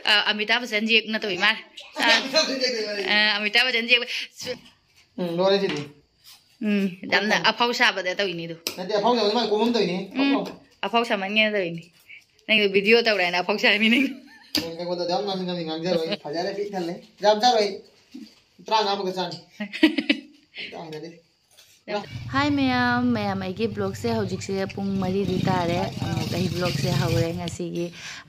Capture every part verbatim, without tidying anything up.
ꯑ, ꯑꯃꯤꯇꯥꯕ ꯕꯆꯟ ꯌꯦꯛꯅ ꯇꯧꯏ ꯃꯥꯅ꯫ ꯑ, ꯑ, ꯑꯃꯤꯇꯥꯕ ꯕꯆꯟ ꯌꯦꯛ꯫ ꯎꯝ, ꯂꯣꯏꯔꯦ ꯁꯤꯗꯤ꯫ ꯎꯝ, ꯌꯥꯝꯅ ꯑꯐꯥꯎ ꯁꯥꯕꯗ ꯇꯧꯏꯅꯤꯗꯣ꯫ ꯅꯠꯇꯦ, ꯑꯐꯥꯎ ꯁꯥꯕꯗꯤ ꯃꯥꯏ ꯀꯣꯝ ꯑꯃ ꯇꯧꯏꯅꯤ꯫ ꯎꯝ, ꯑꯐꯥꯎ ꯁꯥꯃꯟꯒꯦꯅ ꯇꯧꯏꯅꯤ꯫ ꯅꯪ ꯚꯤꯗꯤꯑꯣ ꯇꯧꯔꯦꯅ ꯑꯐꯥꯎ ꯁꯥꯔꯝꯃꯤ ꯅꯪ꯫ ꯑꯩꯉꯣꯟꯗ ꯑꯗꯨꯝ ꯉꯥꯡꯅꯤꯡ ꯉꯥꯡꯅꯤꯡ ꯉꯥꯡꯖꯔꯣꯏ꯫ ꯐꯖꯔꯦ, ꯄꯤꯛ ꯊꯜꯂꯦ꯫ ꯌꯥꯝ ꯆꯥꯔꯣꯏ꯫ ꯇꯔꯥꯃꯉꯥ ꯃꯨꯛꯀ ꯆꯥꯅꯤ꯫ ꯑꯝꯇ ꯍꯪꯅꯗꯦ꯫ ꯍꯥꯏ ꯃꯌꯥꯝ, ꯃꯌꯥꯝ ꯑꯩꯒꯤ ꯕ꯭ꯂꯣꯒꯁꯦ ꯍꯧꯖꯤꯛꯁꯦ ꯄꯨꯡ ꯃꯔꯤꯗꯤ ꯇꯥꯔꯦ꯫ ꯑꯃꯨꯛ ꯑꯩ ꯕ꯭ꯂꯣꯒꯁꯦ ꯍꯧꯔꯦ ꯉꯁꯤꯒꯤ꯫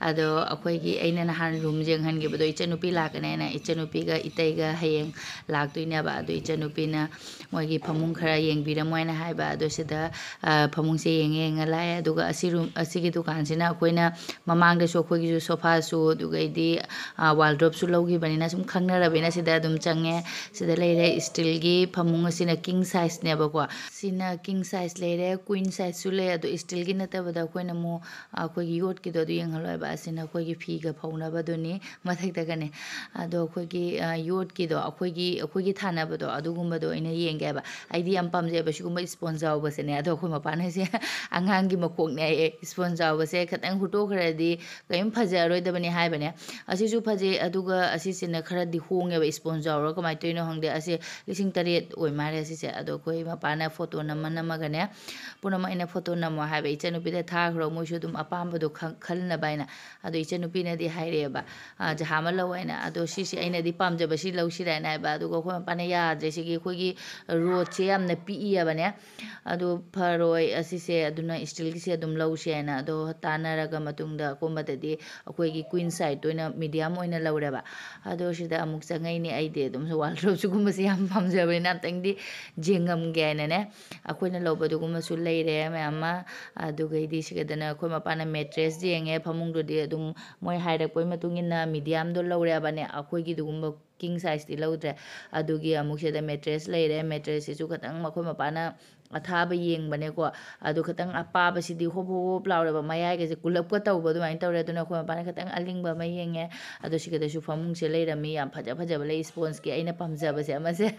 ꯑꯗꯣ ꯑꯩꯈꯣꯏꯒꯤ ꯑꯩꯅ ꯅꯍꯥꯟ ꯔꯨꯝ ꯌꯦꯡꯍꯟꯈꯤꯕꯗꯣ, ꯏꯆꯟꯅꯨꯄꯤ ꯂꯥꯛꯀꯅꯦꯅ, ꯏꯆꯟꯅꯨꯄꯤꯒ ꯏꯇꯩꯒ ꯍꯌꯦꯡ ꯂꯥꯛꯇꯣꯏꯅꯦꯕ꯫ ꯑꯗꯣ ꯏꯆꯟꯅꯨꯄꯤꯅ ꯃꯣꯏꯒꯤ ꯐꯃꯨꯡ ꯈꯔ ꯌꯦꯡꯕꯤꯔꯝꯃꯣ ꯍꯥꯏꯅ ꯍꯥꯏꯕ꯫ ꯑꯗꯣ ꯁꯤꯗ, ꯑ, ꯐꯃꯨꯡꯁꯦ ꯌꯦꯡꯉꯦ ꯌꯦꯡꯉ ꯂꯥꯛꯑꯦ꯫ ꯑꯗꯨꯒ ꯑꯁꯤ ꯔꯨꯝ, ꯑꯁꯤꯒꯤ ꯗꯨꯀꯥꯟꯁꯤꯅ ꯑꯩꯈꯣꯏꯅ ꯃꯃꯥꯡꯗꯁꯨ ꯑꯩꯈꯣꯏꯒꯤꯁꯨ ꯁꯣꯐꯥꯁꯨ, ꯑꯗꯨꯒꯩꯗꯤ, ꯑ, ꯋꯥꯜꯗ꯭ꯔꯣꯞꯁꯨ ꯂꯧꯈꯤꯕꯅꯤꯅ ꯁꯨꯝ ꯈꯪꯅꯔꯕꯅꯤꯅ ꯁꯤꯗ ꯑꯗꯨꯝ ꯆꯪꯉꯦ꯫ ꯁꯤꯗ ꯂꯩꯔꯦ ꯏꯁꯇꯤꯜꯒꯤ ꯐꯃꯨꯡ, ꯑꯁꯤꯅ ꯀꯤꯡ ꯁꯥꯏꯖꯅꯦꯕꯀꯣ꯫ ꯁꯤꯅ ꯀꯤꯡ ꯁꯥꯏꯖ ꯂꯩꯔꯦ, ꯀ꯭ꯋꯤꯟ ꯁꯥꯏꯖꯁꯨ ꯂꯩ꯫ ꯑꯗꯣ ꯏꯁꯇꯤꯜꯒꯤ ꯅꯠꯇꯕꯗ ꯑꯩꯈꯣꯏꯅ ꯑꯃꯨꯛ, ꯑ, ꯑꯩꯈꯣꯏꯒꯤ ꯌꯣꯠꯀꯤꯗꯣ ꯑꯗꯨ ꯌꯦꯡꯍꯜꯂꯣꯏꯕ꯫ ꯑꯁꯤꯅ ꯑꯩꯈꯣꯏꯒꯤ ꯐꯤꯒ ꯐꯧꯅꯕꯗꯨꯅꯤ ꯃꯊꯛꯇꯒꯅꯦ꯫ ꯑꯗꯣ ꯑꯩꯈꯣꯏꯒꯤ, ꯑ, ꯌꯣꯠꯀꯤꯗꯣ, ꯑꯩꯈꯣꯏꯒꯤ, ꯑꯩꯈꯣꯏꯒꯤ ꯊꯥꯅꯕꯗꯣ, ꯑꯗꯨꯒꯨꯝꯕꯗꯣ ꯑꯣꯏꯅ ꯌꯦꯡꯒꯦꯕ꯫ ꯑꯩꯗꯤ ꯌꯥꯝ ꯄꯥꯝꯖꯩꯑꯕ ꯁꯤꯒꯨꯝꯕ ꯏꯁꯄꯣꯟꯖ ꯌꯥꯎꯕꯁꯦꯅꯦ꯫ ꯑꯗꯣ ꯑꯩꯈꯣꯏ ꯃꯄꯥꯅ ꯍꯥꯏꯁꯦ, "ꯑꯉꯥꯡꯒꯤ ꯃꯀꯣꯛꯅꯦ" ꯍꯥꯏꯌꯦ꯫ ꯏꯁꯄꯣꯟꯖ ꯌꯥꯎꯕꯁꯦ ꯈꯤꯇꯪ ꯍꯨꯠꯇꯣꯛꯈ꯭ꯔꯗꯤ ꯀꯔꯤꯝ ꯐꯖꯔꯔꯣꯏꯗꯕꯅꯤ ꯍꯥꯏꯕꯅꯦ꯫ ꯑꯁꯤꯁꯨ ꯐꯖꯩ, ꯑꯗꯨꯒ ꯑꯁꯤꯁꯤꯅ ꯈꯔꯗꯤ ꯍꯣꯡꯉꯦꯕ, ꯏꯁꯄꯣꯟꯖ ꯌꯥꯎꯔꯒ ꯀꯃꯥꯏꯅ ꯇꯧꯔꯤꯅꯣ ꯈꯪꯗꯦ꯫ ꯑꯁꯤ ꯂꯤꯁꯤꯡ ꯇꯔꯦꯠ ꯑꯣꯏ ꯃꯥꯜꯂꯦ ꯑꯁꯤꯁꯦ꯫ ꯑꯗꯣ ꯑꯩꯈꯣꯏ ꯃꯄꯥꯅ ꯐꯣꯇꯣ ꯅꯝꯃ ꯅꯝꯃꯒꯅꯦ, ꯄꯨꯝꯅꯃꯛ ꯑꯩꯅ ꯐꯣꯇꯣ ꯅꯝꯃꯣ ꯍꯥꯏꯕ, ꯏꯆꯟꯅꯨꯄꯤꯗ ꯊꯥꯈ꯭ꯔꯣ, ꯃꯣꯏꯁꯨ ꯑꯗꯨꯝ ꯑꯄꯥꯝꯕꯗꯣ ꯈꯪ-, ꯈꯜꯅꯕ ꯍꯥꯏꯅ꯫ ꯑꯗꯣ ꯏꯆꯟꯅꯨꯄꯤꯅꯗꯤ ꯍꯥꯏꯔꯛꯑꯦꯕ, "ꯑ, ꯖꯍꯥ ꯑꯃ ꯂꯧ" ꯍꯥꯏꯅ꯫ ꯑꯗꯣ ꯁꯤꯁꯦ ꯑꯩꯅꯗꯤ ꯄꯥꯝꯖꯕ ꯁꯤ ꯂꯧꯁꯤꯔꯥ ꯍꯥꯏꯅ ꯍꯥꯏꯕ꯫ ꯑꯗꯨꯒ ꯑꯩꯈꯣꯏ ꯃꯄꯥꯅ, "ꯌꯥꯗ꯭ꯔꯦ, ꯁꯤꯒꯤ ꯑꯩꯈꯣꯏꯒꯤ ꯔꯣꯠꯁꯦ ꯌꯥꯝꯅ ꯄꯤꯛꯏꯕꯅꯦ, ꯑꯗꯨ ꯐꯔꯣꯏ ꯑꯁꯤꯁꯦ, ꯑꯗꯨꯅ ꯏꯁꯇꯤꯜꯒꯤꯁꯦ ꯑꯗꯨꯝ ꯂꯧꯁꯦ" ꯍꯥꯏꯅ꯫ ꯑꯗꯣ ꯇꯥꯟꯅꯔꯒ ꯃꯇꯨꯡꯗ ꯑꯀꯣꯟꯕꯗꯗꯤ ꯑꯩꯈꯣꯏꯒꯤ ꯀ꯭ꯋꯤꯟ ꯁꯥꯏꯖꯇ ꯑꯣꯏꯅ, ꯃꯤꯗꯤꯌꯝ ꯑꯣꯏꯅ ꯂꯧꯔꯦꯕ꯫ ꯑꯗꯣ ꯁꯤꯗ ꯑꯃꯨꯛ ꯆꯪꯉꯛꯏꯅꯦ꯫ ꯑꯩꯗꯤ ꯑꯗꯨꯝ ꯋꯥꯜꯗ꯭ꯔꯣꯞ ꯁꯤꯒꯨꯝꯕꯁꯦ ꯌꯥꯝ ꯄꯥꯝꯖꯕꯅꯤꯅ ꯑꯝꯇꯪꯗꯤ ꯌꯦꯡꯉꯝꯒꯦ ꯍꯥꯏꯅꯅꯦ꯫ ꯑꯩꯈꯣꯏꯅ ꯂꯧꯕꯗꯨꯒꯨꯝꯕꯁꯨ ꯂꯩꯔꯦ ꯃꯌꯥꯝ ꯑꯃ꯫ ꯑꯗꯨꯒꯩꯗꯤ ꯁꯤꯒꯗꯅ ꯑꯩꯈꯣꯏ ꯃꯄꯥꯅ ꯃꯦꯇ꯭ꯔꯦꯁ ꯌꯦꯡꯉꯦ, ꯐꯃꯨꯡꯗꯨꯗꯤ ꯑꯗꯨꯝ ꯃꯣꯏ ꯍꯥꯏꯔꯛꯄꯒꯤ ꯃꯇꯨꯡ ꯏꯟꯅ ꯃꯤꯗꯤꯌꯝꯗꯣ ꯂꯧꯔꯦꯕꯅꯦ꯫ ꯑꯩꯈꯣꯏꯒꯤꯗꯨꯒꯨꯝꯕ king size ꯇꯤ ꯂꯧꯗ꯭ꯔꯦ꯫ ꯑꯗꯨꯒꯤ ꯑꯃꯨꯛ ꯁꯤꯗ mattress ꯂꯩꯔꯦ꯫ Mattress ꯁꯤꯁꯨ ꯈꯤꯇꯪ ꯑꯩꯈꯣꯏ ꯃꯄꯥꯅ ꯑꯊꯥꯕ ꯌꯦꯡꯕꯅꯦꯀꯣ꯫ ꯑꯗꯨ ꯈꯤꯇꯪ ꯑꯄꯥꯕꯁꯤꯗꯤ ꯍꯣꯞ ꯍꯣꯞ ꯍꯣꯞ ꯂꯥꯎꯔꯦꯕ, ꯃꯌꯥꯏꯒꯁꯦ ꯀꯨꯜꯂꯞꯀ ꯇꯧꯕ ꯑꯗꯨꯃꯥꯏꯅ ꯇꯧꯔꯦ꯫ ꯑꯗꯨꯅ ꯑꯩꯈꯣꯏ ꯃꯄꯥꯅ ꯈꯤꯇꯪ ꯑꯂꯤꯡꯕ ꯑꯃ ꯌꯦꯡꯉꯦ꯫ ꯑꯗꯣ ꯁꯤꯒꯗꯁꯨ ꯐꯃꯨꯡꯁꯦ ꯂꯩꯔꯝꯃꯤ, ꯌꯥꯝ ꯐꯖ ꯐꯖꯕ ꯂꯩ꯫ Sponge ꯀꯤ ꯑꯩꯅ ꯄꯥꯝꯖꯕꯁꯦ ꯑꯃꯁꯦ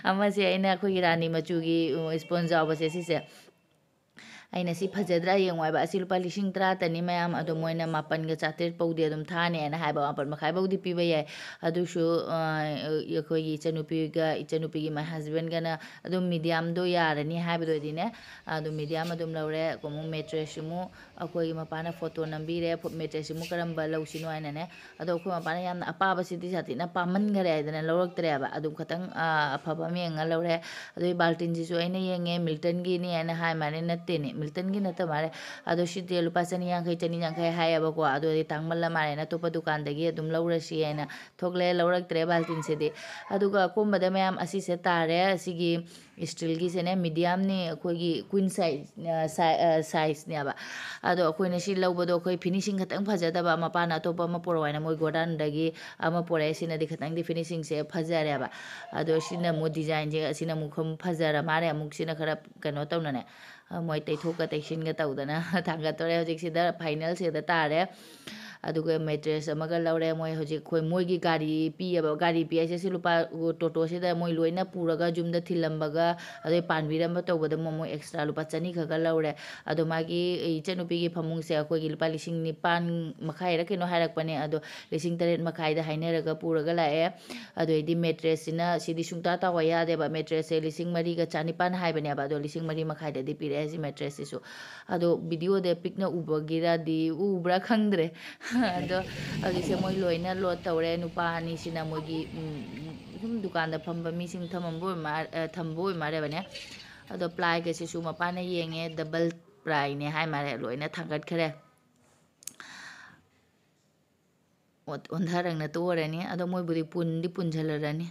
ꯑꯃꯁꯦ ꯑꯩꯅ ꯑꯩꯈꯣꯏꯒꯤ ꯔꯥꯅꯤ ꯃꯆꯨꯒꯤ, ꯎ, sponge ꯌꯥꯎꯕꯁꯦ ꯁꯤꯁꯦ꯫ ꯑꯩꯅ ꯁꯤ ꯐꯖꯗ꯭ꯔꯥ ꯌꯦꯡꯉꯣ ꯍꯥꯏꯕ꯫ ꯑꯁꯤ ꯂꯨꯄꯥ ꯂꯤꯁꯤꯡ ꯇꯔꯥꯇꯅꯤ ꯃꯌꯥꯝ, ꯑꯗꯣ ꯃꯣꯏꯅ ꯃꯥꯄꯟꯒ ꯆꯥꯇ꯭ꯔꯦꯠ ꯐꯥꯎꯗꯤ ꯑꯗꯨꯝ ꯊꯥꯅꯤ ꯍꯥꯏꯅ ꯍꯥꯏꯕ, ꯃꯥꯄꯟ ꯃꯈꯥꯏ ꯐꯥꯎꯗꯤ ꯄꯤꯕ ꯌꯥꯏ꯫ ꯑꯗꯨꯁꯨ, ꯑ, ꯑꯩꯈꯣꯏꯒꯤ ꯏꯆꯟꯅꯨꯄꯤꯒ, ꯏꯆꯟꯅꯨꯄꯤꯒꯤ my husband ꯒꯅ ꯑꯗꯨꯝ medium ꯗꯣ ꯌꯥꯔꯅꯤ ꯍꯥꯏꯕꯗꯣ ꯑꯣꯏꯗꯤꯅꯦ, ꯑꯗꯨꯝ medium ꯑꯗꯨꯝ ꯂꯧꯔꯦ꯫ ꯑꯃꯨꯛ mattress ꯁꯤ ꯑꯃꯨꯛ ꯑꯩꯈꯣꯏꯒꯤ ꯃꯄꯥꯅ photo ꯅꯝꯕꯤꯔꯦ, ꯐꯨ-, mattress ꯁꯤ ꯑꯃꯨꯛ ꯀꯔꯝꯕ ꯂꯧꯁꯤꯅꯣ ꯍꯥꯏꯅꯅꯦ꯫ ꯑꯗꯣ ꯑꯩꯈꯣꯏ ꯃꯄꯥꯅ ꯌꯥꯝꯅ ꯑꯄꯥꯕꯁꯤꯗꯤ ꯁꯥꯊꯤꯅ ꯄꯥꯝꯃꯟꯈꯔꯦ ꯍꯥꯏꯗꯅ ꯂꯧꯔꯛꯇ꯭ꯔꯦꯕ꯫ ꯑꯗꯨꯝ ꯈꯇꯪ, ꯑ, ꯑꯐꯕ ꯑꯃ ꯌꯦꯡꯉ ꯂꯧꯔꯦ꯫ ꯑꯗꯨꯒꯤ ꯕꯥꯜꯇꯤꯟꯁꯤꯁꯨ ꯑꯩꯅ ꯌꯦꯡꯉꯦ, Milton ꯒꯤꯅꯤ ꯍꯥꯏꯅ ꯍꯥꯏ ꯃꯥꯜꯂꯦ, ꯅꯠꯇꯦꯅꯦ, Milton ꯒꯤ ꯅꯠꯇ ꯃꯥꯜꯂꯦ꯫ ꯑꯗꯣ ꯁꯤꯗꯤ ꯂꯨꯄꯥ ꯆꯅꯤ ꯌꯥꯡꯈꯩ, ꯆꯅꯤ ꯌꯥꯡꯈꯩ ꯍꯥꯏꯌꯦꯕꯀꯣ꯫ ꯑꯗꯨꯗꯤ ꯇꯥꯡꯃꯜꯂ ꯃꯥꯜꯂꯦꯅ ꯑꯇꯣꯞꯄ ꯗꯨꯀꯥꯟꯗꯒꯤ ꯑꯗꯨꯝ ꯂꯧꯔꯁꯤ ꯍꯥꯏꯅ ꯊꯣꯛꯂꯛꯑꯦ, ꯂꯧꯔꯛꯇ꯭ꯔꯦ ꯕꯥꯜꯇꯤꯟꯁꯤꯗꯤ꯫ ꯑꯗꯨꯒ ꯑꯀꯣꯝꯕꯗ ꯃꯌꯥꯝ ꯑꯁꯤꯁꯦ ꯇꯥꯔꯦ꯫ ꯑꯁꯤꯒꯤ steel ꯒꯤꯁꯤꯅꯦ, medium ꯅꯤ, ꯑꯩꯈꯣꯏꯒꯤ queen size, ꯑ, si-, ꯑ, size ꯅꯦꯕ꯫ ꯑꯗꯣ ꯑꯩꯈꯣꯏꯅ ꯁꯤ ꯂꯧꯕꯗꯣ ꯑꯩꯈꯣꯏ finishing ꯈꯇꯪ ꯐꯖꯗꯕ, ꯃꯄꯥꯅ ꯑꯇꯣꯞꯄ ꯑꯃ ꯄꯣꯔꯛꯑꯣ ꯍꯥꯏꯅ ꯃꯣꯏ godown ꯗꯒꯤ ꯑꯃ ꯄꯣꯔꯛꯑꯦ꯫ ꯁꯤꯅꯗꯤ ꯈꯇꯪꯗꯤ finishing ꯁꯦ ꯐꯖꯔꯦꯕ꯫ ꯑꯗꯣ ꯁꯤꯅ ꯑꯃꯨꯛ design ꯁꯦ, ꯑꯁꯤꯅ ꯑꯃꯨꯛ ꯈꯔ ꯐꯖꯔ ꯃꯥꯜꯂꯦ, ꯑꯃꯨꯛ ꯁꯤꯅ ꯈꯔ ꯀꯩꯅꯣ ꯇꯧꯅꯅꯦ, ꯑ, ꯃꯣꯏ ꯇꯩꯊꯣꯛꯀ ꯇꯩꯁꯤꯟꯒ ꯇꯧꯗꯅ ꯊꯥꯡꯒꯠꯇꯣꯔꯦ꯫ ꯍꯧꯖꯤꯛ ꯁꯤꯗ final ꯁꯤꯗ ꯇꯥꯔꯦ꯫ ꯑꯗꯨꯒ mattress ꯑꯃꯒ ꯂꯧꯔꯦ꯫ ꯃꯣꯏ ꯍꯧꯖꯤꯛ ꯑꯩꯈꯣꯏ ꯃꯣꯏꯒꯤ ꯒꯥꯔꯤ ꯄꯤꯌꯦꯕ꯫ ꯒꯥꯔꯤ ꯄꯤ ꯍꯥꯏꯁꯦ ꯁꯤ ꯂꯨꯄꯥ, ꯇꯣꯇꯣꯁꯤꯗ ꯃꯣꯏ ꯂꯣꯏꯅ ꯄꯨꯔꯒ ꯌꯨꯝꯗ ꯊꯤꯜꯂꯝꯕꯒ ꯑꯗꯩ ꯄꯥꯟꯕꯤꯔꯝꯕ ꯇꯧꯕꯗ ꯃꯣꯏ extra ꯂꯨꯄꯥ ꯆꯅꯤ ꯈꯛꯀ ꯂꯧꯔꯦ꯫ ꯑꯗꯣ ꯃꯥꯒꯤ ꯏꯆꯟꯅꯨꯄꯤꯒꯤ ꯐꯃꯨꯡꯁꯦ ꯑꯩꯈꯣꯏꯒꯤ ꯂꯨꯄꯥ ꯂꯤꯁꯤꯡ ꯅꯤꯄꯥꯟ ꯃꯈꯥꯏꯔ ꯀꯩꯅꯣ ꯍꯥꯏꯔꯛꯄꯅꯦ꯫ ꯑꯗꯣ ꯂꯤꯁꯤꯡ ꯇꯔꯦꯠ ꯃꯈꯥꯏꯗ ꯍꯥꯏꯅꯔꯒ ꯄꯨꯔꯒ ꯂꯥꯛꯑꯦ꯫ ꯑꯗꯨ ꯑꯣꯏꯗꯤ mattress ꯁꯤꯅ ꯁꯤꯗꯤ ꯁꯨꯡꯇꯥ ꯇꯥꯎꯕ ꯌꯥꯗꯦꯕ꯫ Mattress ꯁꯦ ꯂꯤꯁꯤꯡ ꯃꯔꯤꯒ ꯆꯅꯤꯄꯥꯟ ꯍꯥꯏꯕꯅꯦꯕ꯫ ꯑꯗꯣ ꯂꯤꯁꯤꯡ ꯃꯔꯤ ꯃꯈꯥꯏꯗꯗꯤ ꯄꯤꯔꯛꯑꯦ ꯁꯤ mattress ꯁꯤꯁꯨ꯫ ꯑꯗꯣ video ꯗ ꯄꯤꯛꯅ ꯎꯕꯒꯤꯔꯗꯤ ꯎꯕ꯭ꯔꯥ ꯈꯪꯗ꯭ꯔꯦ꯫ ꯑꯗꯣ ꯍꯧꯖꯤꯛꯁꯦ ꯃꯣꯏ ꯂꯣꯏꯅ load ꯇꯧꯔꯦ꯫ ꯅꯨꯄꯥ ꯑꯅꯤꯁꯤꯅ ꯃꯣꯏꯒꯤ, ꯎꯝ, ꯁꯨꯝ ꯗꯨꯀꯥꯟꯗ ꯐꯝꯕ ꯃꯤꯁꯤꯡ ꯊꯝꯃꯝꯕ ꯑꯣꯏ ꯃꯥ-, ꯑ, ꯊꯝꯕ ꯑꯣꯏ ꯃꯥꯜꯂꯦꯕꯅꯦ꯫ ꯑꯗꯣ ply ꯒꯁꯤꯁꯨ ꯃꯄꯥꯅ ꯌꯦꯡꯉꯦ, double ply ꯅꯦ ꯍꯥꯏ ꯃꯥꯜꯂꯦ, ꯂꯣꯏꯅ ꯊꯥꯡꯒꯠꯈ꯭ꯔꯦ꯫ ꯑꯣꯟ-, ꯑꯣꯟꯊꯔꯪꯅ ꯇꯣꯛꯑꯔꯅꯤ꯫ ꯑꯗꯣ ꯃꯣꯏꯕꯨꯗꯤ ꯄꯨꯟꯗꯤ ꯄꯨꯟꯁꯤꯜꯂꯔꯅꯤ꯫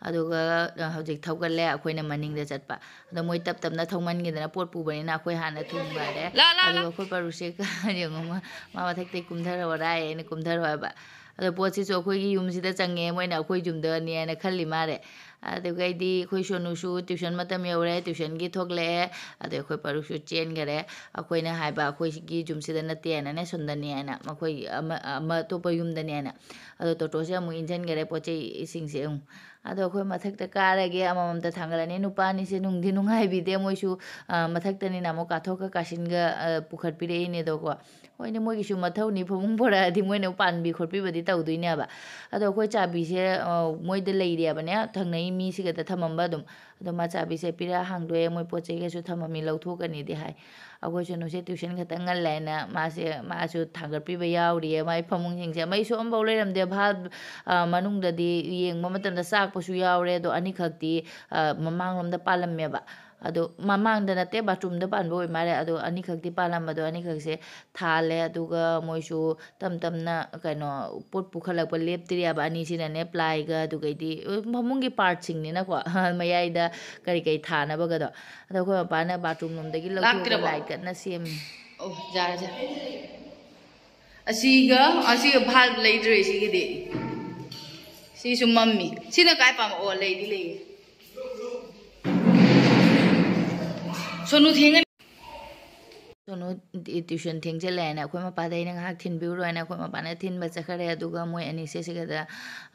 ꯑꯗꯨꯒ, ꯑ, ꯍꯧꯖꯤꯛ ꯊꯧꯒꯠꯂꯦ, ꯑꯩꯈꯣꯏꯅ ꯃꯅꯤꯡꯗ ꯆꯠꯄ꯫ ꯑꯗꯣ ꯃꯣꯏ ꯇꯞ ꯇꯞꯅ ꯊꯧꯃꯟꯈꯤꯗꯅ ꯄꯣꯠ ꯄꯨꯕꯅꯤꯅ ꯑꯩꯈꯣꯏ ꯍꯥꯟꯅ ꯊꯨꯡ ꯉꯥꯏꯔꯦ꯫ ꯂꯥ, ꯂꯥ, ꯂꯥ꯫ ꯑꯗꯨꯒ ꯑꯩꯈꯣꯏ ꯄꯥꯔꯨꯁꯦ ꯌꯦꯡꯉꯣ, ꯃꯥ, ꯃꯥ ꯃꯊꯛꯇꯒꯤ ꯀꯨꯝꯊꯔꯛꯑꯣꯔꯥ ꯍꯥꯏꯌꯦ, ꯑꯩꯅ ꯀꯨꯝꯊꯔꯣ ꯍꯥꯏꯕ꯫ ꯑꯗꯣ ꯄꯣꯠꯁꯤꯁꯨ ꯑꯩꯈꯣꯏꯒꯤ ꯌꯨꯝꯁꯤꯗ ꯆꯪꯉꯦ, ꯃꯣꯏꯅ ꯑꯩꯈꯣꯏ ꯌꯨꯝꯗꯅꯤ ꯍꯥꯏꯅ ꯈꯜꯂꯤ ꯃꯥꯜꯂꯦ꯫ ꯑꯗꯨꯒꯩꯗꯤ ꯑꯩꯈꯣꯏ ꯁꯣꯅꯨꯁꯨ tuition ꯃꯇꯝ ꯌꯧꯔꯦ, tuitionꯒꯤ ꯊꯣꯛꯂꯛꯑꯦ꯫ ꯑꯗꯩ ꯑꯩꯈꯣꯏ ꯄꯥꯔꯨꯛꯁꯨ ꯆꯦꯟꯈꯔꯦ꯫ ꯑꯩꯈꯣꯏꯅ ꯍꯥꯏꯕ ꯑꯩꯈꯣꯏꯒꯤ ꯌꯨꯝꯁꯤꯗ ꯅꯠꯇꯦ ꯍꯥꯏꯅꯅꯦ, ꯁꯣꯝꯗꯅꯤ ꯍꯥꯏꯅ, ꯃꯈꯣꯏ ꯑꯃ, ꯑꯃ ꯑꯇꯣꯞꯄ ꯌꯨꯝꯗꯅꯤ ꯍꯥꯏꯅ꯫ ꯑꯗꯣ ꯇꯣꯇꯣꯁꯦ ꯑꯃꯨꯛ ꯏꯟꯁꯤꯟꯈꯔꯦ ꯄꯣꯠ ꯆꯩꯁꯤꯡꯁꯦ ꯑꯃꯨꯛ꯫ ꯑꯗꯣ ꯑꯩꯈꯣꯏ ꯃꯊꯛꯇ ꯀꯥꯔꯒꯦ, ꯑꯃꯃꯝꯇ ꯊꯥꯡꯒꯠꯂꯅꯤ꯫ ꯅꯨꯄꯥ ꯑꯅꯤꯁꯦ ꯅꯨꯡꯗꯤ ꯅꯨꯡꯉꯥꯏꯕꯤꯗꯦ, ꯃꯣꯏꯁꯨ, ꯑ, ꯃꯊꯛꯇꯅꯤꯅ ꯑꯃꯨꯛ ꯀꯥꯊꯣꯛꯀ ꯀꯥꯁꯤꯟꯒ, ꯑ, ꯄꯨꯈꯠꯄꯤꯔꯛꯏꯅꯦꯗꯣꯀꯣ꯫ ꯍꯣꯏꯅꯦ, ꯃꯣꯏꯒꯤꯁꯨ ꯃꯊꯧꯅꯤ, ꯐꯃꯨꯡ ꯄꯣꯔꯛꯑꯗꯤ ꯃꯣꯏꯅ ꯄꯥꯟꯕꯤ ꯈꯣꯠꯄꯤꯕꯗꯤ ꯇꯧꯗꯣꯏꯅꯦꯕ꯫ ꯑꯗꯣ ꯑꯩꯈꯣꯏ ꯆꯥꯕꯤꯁꯦ, ꯑ, ꯃꯣꯏꯗ ꯂꯩꯔꯦꯕꯅꯦ, ꯊꯪꯅꯩ ꯃꯤꯁꯤꯒꯗ ꯊꯝꯃꯝꯕ ꯑꯗꯨꯝ꯫ ꯑꯗꯣ ꯃꯥ ꯆꯥꯕꯤꯁꯦ ꯄꯤꯔꯛꯑ ꯍꯥꯡꯗꯣꯛꯑꯦ, ꯃꯣꯏ ꯄꯣꯠ ꯆꯩꯒꯁꯨ ꯊꯝꯃꯝꯃꯤ, ꯂꯧꯊꯣꯛꯀꯅꯤꯗꯤ ꯍꯥꯏ꯫ ꯑꯩꯈꯣꯏ ꯁꯣꯅꯨꯁꯦ tuition ꯈꯛꯇꯪ ꯉꯜꯂꯦꯅ ꯃꯥꯁꯦ, ꯃꯥꯁꯨ ꯊꯥꯡꯒꯠꯄꯤꯕ ꯌꯥꯎꯔꯤꯌꯦ꯫ ꯃꯥꯏ ꯐꯃꯨꯡꯁꯤꯡꯁꯦ ꯃꯩꯁꯨ ꯑꯝꯐꯥꯎ ꯂꯩꯔꯝꯗꯦ꯫ ꯚꯥꯜ, ꯑ, ꯃꯅꯨꯡꯗꯗꯤ ꯌꯦꯡꯕ ꯃꯇꯝꯗ ꯆꯥꯛꯄꯁꯨ ꯌꯥꯎꯔꯦ, ꯑꯗꯣ ꯑꯅꯤꯈꯛꯇꯤ, ꯑ, ꯃꯃꯥꯡꯂꯣꯝꯗ ꯄꯥꯜꯂꯝꯃꯦꯕ꯫ ꯑꯗꯣ ꯃꯃꯥꯡꯗ ꯅꯠꯇꯦ, bathroomꯗ ꯄꯥꯟꯕ ꯑꯣꯏ ꯃꯥꯜꯂꯦ꯫ ꯑꯗꯣ ꯑꯅꯤꯈꯛꯇꯤ ꯄꯥꯜꯂꯝꯕꯗꯣ, ꯑꯅꯤꯈꯛꯁꯦ ꯊꯥꯜꯂꯦ꯫ ꯑꯗꯨꯒ ꯃꯣꯏꯁꯨ ꯇꯞ ꯇꯞꯅ, ꯀꯩꯅꯣ, ꯄꯣꯠ ꯄꯨꯈꯠꯂꯛꯄ ꯂꯦꯞꯇ꯭ꯔꯤꯑꯕ ꯑꯅꯤꯁꯤꯅꯅꯦ, plyꯒ ꯑꯗꯨꯒꯩꯗꯤ, ꯐꯃꯨꯡꯒꯤ partꯁꯤꯡꯅꯤꯅꯀꯣ, ꯃꯌꯥꯏꯗ ꯀꯔꯤ ꯀꯔꯤ ꯊꯥꯅꯕꯒꯗꯣ꯫ ꯑꯗꯣ ꯑꯩꯈꯣꯏ ꯃꯄꯥꯅ bathroom ꯂꯣꯝꯗꯒꯤ ꯂꯧꯊꯣꯛꯑꯒ ꯂꯥꯛꯇ꯭ꯔꯕꯣ? Light ꯀꯟꯅ ꯁꯦꯝꯃꯤ꯫ ꯑꯣ, ꯌꯥꯔꯦ, ꯌꯥꯔꯦ꯫ ꯑꯁꯤꯒ, ꯑꯁꯤꯒ ꯚꯥꯜ ꯂꯩꯇ꯭ꯔꯦ ꯁꯤꯒꯤꯗꯤ꯫ ꯁꯤꯁꯨ ꯃꯝꯃꯤ꯫ ꯁꯤꯅ ꯀꯥꯏ ꯄꯥꯝꯕ? ꯑꯣ, ꯂꯩꯗꯤ ꯂꯩꯌꯦ꯫ ꯁꯣꯅꯨ ꯊꯦꯡꯉꯅꯤ꯫ ꯁꯣꯅꯨ ꯇꯤ-, tuition ꯊꯦꯡꯖꯤꯜꯂꯛꯑꯦꯅ ꯑꯩꯈꯣꯏ ꯃꯄꯥꯗ ꯑꯩꯅ ꯉꯥꯏꯍꯥꯛ ꯊꯤꯟꯕꯤꯔꯨꯔꯣ ꯍꯥꯏꯅ ꯑꯩꯈꯣꯏ ꯃꯄꯥꯅ ꯊꯤꯟꯕ ꯆꯠꯈ꯭ꯔꯦ꯫ ꯑꯗꯨꯒ ꯃꯣꯏ ꯑꯅꯤꯁꯦ ꯁꯤꯒꯗ,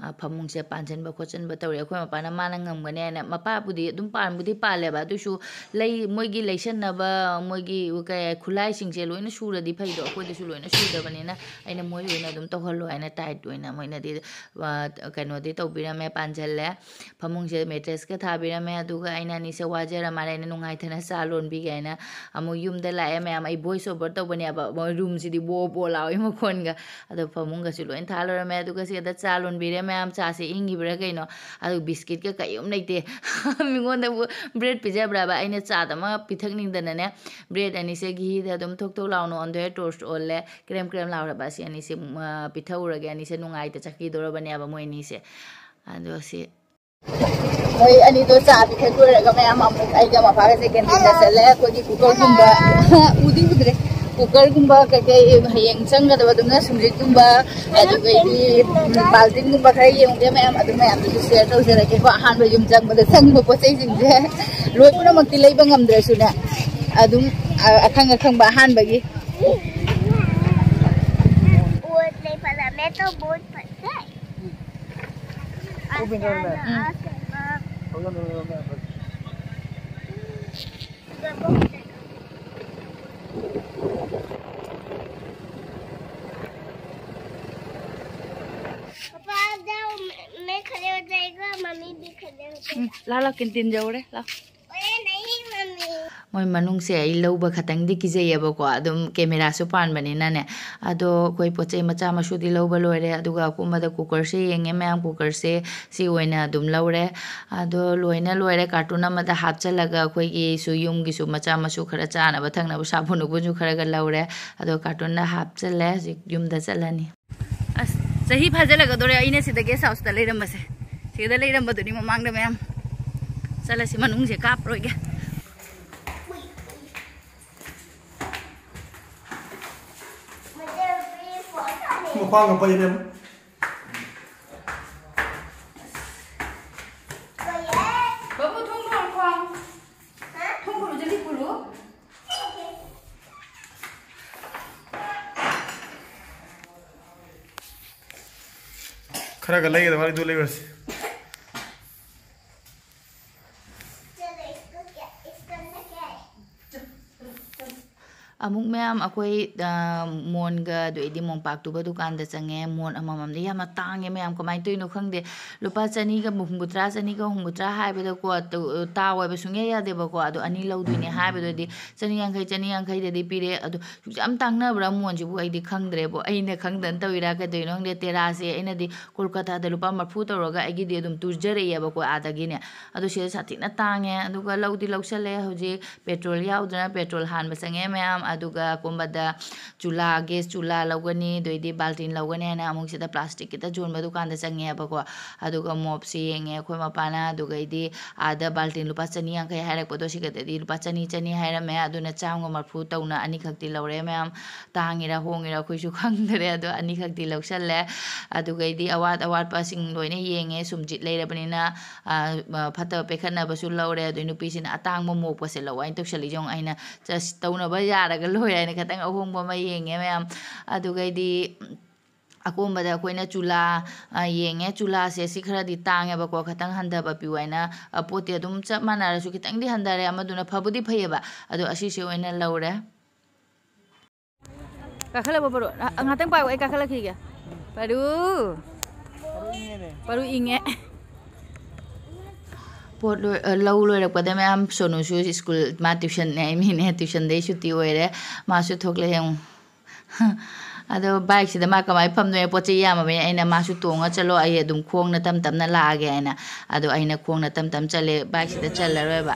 ꯑ, ꯐꯃꯨꯡꯁꯦ ꯄꯥꯟꯁꯤꯟꯕ ꯈꯣꯠꯆꯤꯟꯕ ꯇꯧꯔꯦ꯫ ꯑꯩꯈꯣꯏ ꯃꯄꯥꯅ ꯃꯥꯅ ꯉꯝꯒꯅꯤ ꯍꯥꯏꯅ, ꯃꯄꯥꯕꯨꯗꯤ ꯑꯗꯨꯝ ꯄꯥꯟꯕꯨꯗꯤ ꯄꯥꯜꯂꯦꯕ, ꯑꯗꯨꯁꯨ ꯂꯩ, ꯃꯣꯏꯒꯤ ꯂꯩꯁꯟꯅꯕ, ꯃꯣꯏꯒꯤ ꯀꯩ, ꯈꯨꯠꯂꯥꯏꯁꯤꯡꯁꯦ ꯂꯣꯏꯅ ꯁꯨꯔꯗꯤ ꯐꯩꯗꯣ, ꯑꯩꯈꯣꯏꯗꯁꯨ ꯂꯣꯏꯅ ꯁꯨꯗꯕꯅꯤꯅ ꯑꯩꯅ ꯃꯣꯏ ꯑꯣꯏꯅ ꯑꯗꯨꯝ ꯇꯧꯍꯜꯂꯣ ꯍꯥꯏꯅ tight ꯑꯣꯏꯅ ꯃꯣꯏꯅꯗꯤ, ꯑ, ꯀꯩꯅꯣꯗꯤ ꯇꯧꯕꯤꯔꯝꯃꯦ, ꯄꯥꯟꯁꯤꯜꯂꯦ꯫ ꯐꯃꯨꯡꯁꯦ mattressꯀ ꯊꯥꯕꯤꯔꯝꯃꯦ꯫ ꯑꯗꯨꯒ ꯑꯩꯅ ꯑꯅꯤꯁꯦ ꯋꯥꯖꯔ ꯃꯥꯜꯂꯦ, ꯑꯩꯅ ꯅꯨꯡꯉꯥꯏꯊꯅ ꯆꯥ ꯂꯣꯟꯕꯤꯒꯦ ꯍꯥꯏꯅ ꯑꯃꯨꯛ ꯌꯨꯝꯗ ꯂꯥꯛꯑꯦ ꯃꯌꯥꯝ꯫ ꯑꯩ voice over ꯇꯧꯕꯅꯦꯕ, ꯃꯣꯏ roomꯁꯤꯗꯤ ꯕꯣ ꯕꯣ ꯂꯥꯎꯏ ꯃꯈꯣꯟꯒ꯫ ꯑꯗꯣ ꯐꯃꯨꯡꯒꯁꯨ ꯂꯣꯏ ꯊꯥ ꯂꯣꯏꯔꯝꯃꯦ꯫ ꯑꯗꯨꯒ ꯁꯤꯗ ꯆꯥ ꯂꯣꯟꯕꯤꯔꯦ ꯃꯌꯥꯝ, ꯆꯥꯁꯦ ꯏꯪꯈꯤꯕ꯭ꯔꯥ ꯀꯩꯅꯣ꯫ ꯑꯗꯨ biscuitꯀ ꯀꯩꯝ ꯂꯩꯇꯦ꯫ ꯃꯤꯉꯣꯟꯗꯕꯨ bread ꯄꯤꯖꯕ꯭ꯔꯕ? ꯑꯩꯅ ꯆꯥꯗ ꯑꯃ ꯄꯤꯊꯛꯅꯤꯡꯗꯅꯅꯦ, bread ꯑꯅꯤꯁꯦ ꯘꯤꯗ ꯑꯗꯨꯝ ꯊꯣꯛ ꯊꯣꯛ ꯂꯥꯎꯅ ꯑꯣꯟꯊꯣꯛꯑꯦ, toast ꯑꯣꯜꯂꯦ, ꯀ꯭ꯔꯦꯝ ꯀ꯭ꯔꯦꯝ ꯂꯥꯎꯔꯕ꯫ ꯑꯁꯤ ꯑꯅꯤꯁꯦ, ꯑ, ꯄꯤꯊꯛꯎꯔꯒꯦ꯫ ꯑꯅꯤꯁꯦ ꯅꯨꯡꯉꯥꯏꯇ ꯆꯠꯈꯤꯗꯧꯔꯕꯅꯦꯕ ꯃꯣꯏ ꯑꯅꯤꯁꯦ꯫ ꯑꯗꯣ ꯁꯤ ꯃꯣꯏ ꯑꯅꯤꯗꯣ ꯆꯥ ꯄꯤꯊꯛ ꯂꯣꯏꯔꯒ ꯃꯌꯥꯝ ꯑꯃꯨꯛ ꯑꯩꯒ ꯃꯄꯥꯒꯁꯦ canteen ꯆꯠꯂꯦ꯫ ꯑꯩꯈꯣꯏꯒꯤ ꯀꯨꯀꯔꯒꯨꯝꯕ ꯎꯗꯤ ꯎꯗ꯭ꯔꯦ꯫ ꯀꯨꯀꯔꯒꯨꯝꯕ ꯀꯩꯀꯩ ꯍꯌꯦꯡ ꯆꯪꯒꯗꯕ ꯑꯗꯨꯝꯅ ꯁꯨꯝꯖꯤꯠꯀꯨꯝꯕ, ꯑꯗꯨꯗꯒꯤ ꯕꯥꯜꯇꯤꯟꯒꯨꯝꯕ ꯈꯔ ꯌꯦꯡꯉꯨꯒꯦ ꯃꯌꯥꯝ, ꯑꯗꯨ ꯃꯌꯥꯝꯗꯨꯁꯨ ꯁꯤꯌꯔ ꯇꯧꯖꯔꯛꯀꯦꯀꯣ꯫ ꯑꯍꯥꯟꯕ ꯌꯨꯝ ꯆꯪꯕꯗ ꯆꯪꯕ ꯄꯣꯠ ꯆꯩꯁꯤꯡꯁꯦ ꯂꯣꯏ ꯄꯨꯝꯅꯃꯛꯇꯤ ꯂꯩꯕ ꯉꯝꯗ꯭ꯔꯁꯨꯅꯦ, ꯑꯗꯨꯝ ꯑ-, ꯑꯈꯪ ꯑꯈꯪꯕ ꯑꯍꯥꯟꯕꯒꯤ꯫ पापा, जाओ, मैं, मैं खड़े हो जाएगा, मम्मी भी खड़े हो जाएगा। ला, ला, ꯀꯦꯟꯇꯤꯟ ꯌꯧꯔꯦ, ꯂꯥ꯫ ꯑꯣꯏꯔꯦ, ꯅꯍꯤ, ꯃꯝꯃꯤ꯫ ꯃꯣꯏ ꯃꯅꯨꯡꯁꯦ ꯑꯩ ꯂꯧꯕ ꯈꯇꯪꯗꯤ ꯀꯤꯖꯩꯌꯦꯕꯀꯣ, ꯑꯗꯨꯝ ꯀꯦꯃꯦꯔꯥꯁꯨ ꯄꯥꯟꯕꯅꯤꯅꯅꯦ꯫ ꯑꯗꯣ ꯑꯩꯈꯣꯏ ꯄꯣꯠ ꯆꯩ ꯃꯆꯥ ꯃꯁꯨꯗꯤ ꯂꯧꯕ ꯂꯣꯏꯔꯦ, ꯑꯗꯨꯒ ꯑꯀꯨꯝꯕꯗ ꯀꯨꯀꯔꯁꯦ ꯌꯦꯡꯉꯦ ꯃꯌꯥꯝ, ꯀꯨꯀꯔꯁꯦ ꯁꯤ ꯑꯣꯏꯅ ꯑꯗꯨꯝ ꯂꯧꯔꯦ꯫ ꯑꯗꯣ ꯂꯣꯏꯅ ꯂꯣꯏꯔꯦ, ꯀꯥꯔꯇꯨꯟ ꯑꯃꯗ ꯍꯥꯞꯆꯜꯂꯒ ꯑꯩꯈꯣꯏꯒꯤꯁꯨ ꯌꯨꯝꯒꯤꯁꯨ ꯃꯆꯥ ꯃꯁꯨ ꯈꯔ ꯆꯥꯅꯕ ꯊꯛꯅꯕ ꯁꯥꯄꯣꯟ ꯎꯄꯨꯟꯁꯨ ꯈꯔꯒ ꯂꯧꯔꯦ꯫ ꯑꯗꯣ ꯀꯥꯔꯇꯨꯟꯗ ꯍꯥꯞꯆꯜꯂꯦ, ꯍꯧꯖꯤꯛ ꯌꯨꯝꯗ ꯆꯠꯂꯅꯤ꯫ ꯑꯁ, ꯆꯍꯤ ꯐꯥꯖꯤꯜꯂꯛꯀꯗꯧꯔꯦ ꯑꯩꯅ ꯁꯤꯗ ꯒꯦꯁ ꯍꯥꯎꯁꯇ ꯂꯩꯔꯝꯕꯁꯦ꯫ ꯁꯤꯗ ꯂꯩꯔꯝꯕꯗꯨꯅꯤ ꯃꯃꯥꯡꯗ ꯃꯌꯥꯝ꯫ ꯆꯠꯂꯁꯤ, ꯃꯅꯨꯡꯁꯦ ꯀꯥꯞꯄꯔꯣꯏꯒꯦ꯫ ꯃꯈ꯭ꯋꯥꯡꯒ ꯄꯩꯔꯦ꯫ ꯕꯥꯕꯨ, ꯊꯣꯡ ꯈꯣꯂꯣ, ꯈ꯭ꯋꯥꯡ꯫ ꯊꯣꯡ ꯈꯣꯂꯣ, ꯖꯜꯗꯤ ꯈꯣꯂꯣ꯫ ꯈꯔꯒ ꯂꯩꯒꯗꯕ ꯋꯥꯠꯂꯤ, ꯑꯗꯨ ꯂꯩꯔꯨꯔꯁꯤ꯫ ꯑꯃꯨꯛ ꯃꯌꯥꯝ ꯑꯩꯈꯣꯏ, ꯑ, ꯃꯣꯟꯒ ꯑꯗꯨꯗꯩꯗꯤ ꯃꯣꯝꯄꯥꯛꯇꯨꯒ ꯗꯨꯀꯥꯟꯗ ꯆꯪꯉꯦ꯫ ꯃꯣꯟ ꯑꯃꯃꯝꯗ ꯌꯥꯝꯅ ꯇꯥꯡꯉꯦ ꯃꯌꯥꯝ, ꯀꯃꯥꯏꯅ ꯇꯧꯔꯤꯅꯣ ꯈꯪꯗꯦ꯫ ꯂꯨꯄꯥ ꯆꯅꯤꯒ ꯍꯨꯝꯐꯨꯇꯔꯥ, ꯆꯅꯤꯒ ꯍꯨꯝꯐꯨꯇꯔꯥ ꯍꯥꯏꯕꯗꯀꯣ, ꯇꯨ-, ꯇꯥꯎ ꯍꯥꯏꯕ ꯁꯨꯡꯌꯥ ꯌꯥꯗꯦꯕꯀꯣ꯫ ꯑꯗꯣ ꯑꯅꯤ ꯂꯧꯗꯣꯏꯅꯦ ꯍꯥꯏꯕꯗꯗꯤ ꯆꯅꯤ ꯌꯥꯡꯈꯩ, ꯆꯅꯤ ꯌꯥꯡꯈꯩꯗꯗꯤ ꯄꯤꯔꯦ꯫ ꯑꯗꯣ ꯁꯨꯛ ꯌꯥꯝ ꯇꯥꯡꯅꯕ꯭ꯔꯥ ꯃꯣꯟꯁꯤꯕꯨ ꯑꯩꯗꯤ ꯈꯪꯗ꯭ꯔꯦꯕꯣ꯫ ꯑꯩꯅ ꯈꯪꯗꯅ ꯇꯧꯔꯤꯔꯥ ꯀꯩꯗꯧꯔꯤꯅꯣ ꯈꯪꯗꯦ꯫ ꯇꯦꯔꯥꯁꯦ ꯑꯩꯅꯗꯤ ꯀꯣꯜꯀꯇꯥꯗ ꯂꯨꯄꯥ ꯃꯔꯤꯐꯨ ꯇꯧꯔꯒ ꯑꯩꯒꯤꯗꯤ ꯑꯗꯨꯝ ꯇꯨꯖꯔꯛꯑꯦꯕꯀꯣ ꯑꯥꯗꯒꯤꯅꯦ꯫ ꯑꯗꯣ ꯁꯤꯗ ꯁꯥꯊꯤꯅ ꯇꯥꯡꯉꯦ꯫ ꯑꯗꯨꯒ ꯂꯧꯗꯤ ꯂꯧꯁꯜꯂꯦ꯫ ꯍꯧꯖꯤꯛ ꯄꯦꯇ꯭ꯔꯣꯜ ꯌꯥꯎꯗꯅ ꯄꯦꯇ꯭ꯔꯣꯜ ꯍꯥꯟꯕ ꯆꯪꯉꯦ ꯃꯌꯥꯝ꯫ ꯑꯗꯨꯒ ꯑꯀꯣꯟꯕꯗ ꯆꯨꯂꯥ, ꯒꯦꯁ ꯆꯨꯂꯥ ꯂꯧꯒꯅꯤ, ꯑꯗꯨꯏꯗꯤ ꯕꯥꯜꯇꯤꯟ ꯂꯧꯒꯅꯤ ꯍꯥꯏꯅ ꯑꯃꯨꯛ ꯁꯤꯗ ꯄ꯭ꯂꯥꯁꯇꯤꯛꯀꯤꯗ ꯌꯣꯟꯕ ꯗꯨꯀꯥꯟꯗ ꯆꯪꯉꯦꯕꯀꯣ꯫ ꯑꯗꯨꯒ ꯃꯣꯞꯁꯦ ꯌꯦꯡꯉꯦ ꯑꯩꯈꯣꯏ ꯃꯄꯥꯅ, ꯑꯗꯨꯒꯩꯗꯤ ꯑꯥꯗ ꯕꯥꯜꯇꯤꯟ ꯂꯨꯄꯥ ꯆꯅꯤ ꯌꯥꯡꯈꯩ ꯍꯥꯏꯔꯛꯄꯗꯣ ꯁꯤꯗꯗꯤ ꯂꯨꯄꯥ ꯆꯅꯤ, ꯆꯅꯤ ꯍꯥꯏꯔꯝꯃꯦ꯫ ꯑꯗꯨꯅ ꯆꯥꯝꯃꯒ ꯃꯔꯐꯨ ꯇꯧꯅ ꯑꯅꯤꯈꯛꯇꯤ ꯂꯧꯔꯦ ꯃꯌꯥꯝ꯫ ꯇꯥꯡꯉꯤꯔꯥ ꯍꯣꯡꯉꯤꯔꯥ ꯑꯩꯈꯣꯏꯁꯨ ꯈꯪꯗꯔꯦ, ꯑꯗꯣ ꯑꯅꯤꯈꯛꯇꯤ ꯂꯧꯁꯜꯂꯦ꯫ ꯑꯗꯨꯒꯩꯗꯤ ꯑꯋꯥꯠ ꯑꯋꯥꯠꯄꯁꯤꯡ ꯂꯣꯏꯅ ꯌꯦꯡꯉꯦ, ꯁꯨꯝ ꯖꯤꯠ ꯂꯩꯔꯕꯅꯤꯅ꯫ ꯑ, ꯑ, ꯐꯠꯇꯕ ꯄꯦꯈꯠꯅꯕꯁꯨ ꯂꯧꯔꯦ꯫ ꯑꯗꯨꯏ ꯅꯨꯄꯤꯁꯤꯅ ꯑꯇꯥꯡꯕ ꯃꯣꯞꯀꯁꯦ ꯂꯧ ꯍꯥꯏꯅ ꯇꯧꯁꯜꯂꯤ꯫ ꯌꯦꯡꯉꯨ, ꯑꯩꯅ "ꯆꯁ, ꯇꯧꯅꯕ ꯌꯥꯔꯒ ꯂꯣꯏꯔꯦ" ꯍꯥꯏꯅ ꯈꯤꯇꯪ ꯑꯍꯣꯡꯕ ꯑꯃ ꯌꯦꯡꯉꯦ ꯃꯌꯥꯝ꯫ ꯑꯗꯨꯒꯩꯗꯤ ꯑꯀꯣꯟꯕꯗ ꯑꯩꯈꯣꯏꯅ ꯆꯨꯂꯥ, ꯑ, ꯌꯦꯡꯉꯦ꯫ ꯆꯨꯂꯥꯁꯦ ꯁꯤ ꯈꯔꯗꯤ ꯇꯥꯡꯉꯦꯕꯀꯣ, ꯈꯤꯇꯪ ꯍꯟꯊꯕ ꯄꯤꯌꯨ ꯍꯥꯏꯅ꯫ ꯑ, ꯄꯣꯠꯇꯤ ꯑꯗꯨꯝ ꯆꯞ ꯃꯥꯟꯅꯔꯁꯨ ꯈꯤꯇꯪꯗꯤ ꯍꯟꯊꯔꯦ, ꯑꯃꯗꯨꯅ ꯐꯕꯨꯗꯤ ꯐꯩꯌꯦꯕ꯫ ꯑꯗꯣ ꯑꯁꯤꯁꯦ ꯑꯣꯏꯅ ꯂꯧꯔꯦ꯫ ꯀꯥꯈꯠꯂꯕꯣ ꯄꯔꯨ? ꯑ, ꯉꯥꯛꯇꯪ ꯄꯥꯏꯌꯣ, ꯑꯩ ꯀꯥꯈꯠꯂꯛꯈꯤꯒꯦ꯫ ꯄꯔꯨ! ꯄꯔꯨ ꯏꯪꯉꯦ꯫ ꯄꯣꯠ ꯂꯣꯏ-, ꯑ, ꯂꯧ ꯂꯣꯏꯔꯛꯄꯗ ꯃꯌꯥꯝ ꯁꯣꯅꯨꯁꯨ ꯁ꯭ꯀꯨꯜ, ꯃꯥ ꯇ꯭ꯌꯨꯁꯟꯅꯦ ꯍꯥꯏ, ꯃꯤꯅꯦ ꯇ꯭ꯌꯨꯁꯟꯗꯩ ꯁꯨꯇꯤ ꯑꯣꯏꯔꯦ꯫ ꯃꯥꯁꯨ ꯊꯣꯛꯂꯛꯑꯦ ꯌꯦꯡꯉꯨ꯫ ꯑꯗꯣ ꯕꯥꯏꯛꯁꯤꯗ ꯃꯥ ꯀꯃꯥꯏꯅ ꯐꯝꯗꯣꯏꯅꯣ? ꯄꯣꯠ ꯆꯩ ꯌꯥꯝꯃꯕꯅꯤꯅ ꯑꯩꯅ "ꯃꯥꯁꯨ ꯇꯣꯡꯉ ꯆꯠꯂꯣ, ꯑꯩ ꯑꯗꯨꯝ ꯈꯣꯡꯅ ꯇꯞ ꯇꯞꯅ ꯂꯥꯛꯑꯒꯦ" ꯍꯥꯏꯅ꯫ ꯑꯗꯣ ꯑꯩꯅ ꯈꯣꯡꯅ ꯇꯞ ꯇꯞ ꯆꯠꯂꯦ, ꯕꯥꯏꯛꯁꯤꯗ ꯆꯜꯂꯔꯣꯏꯕ꯫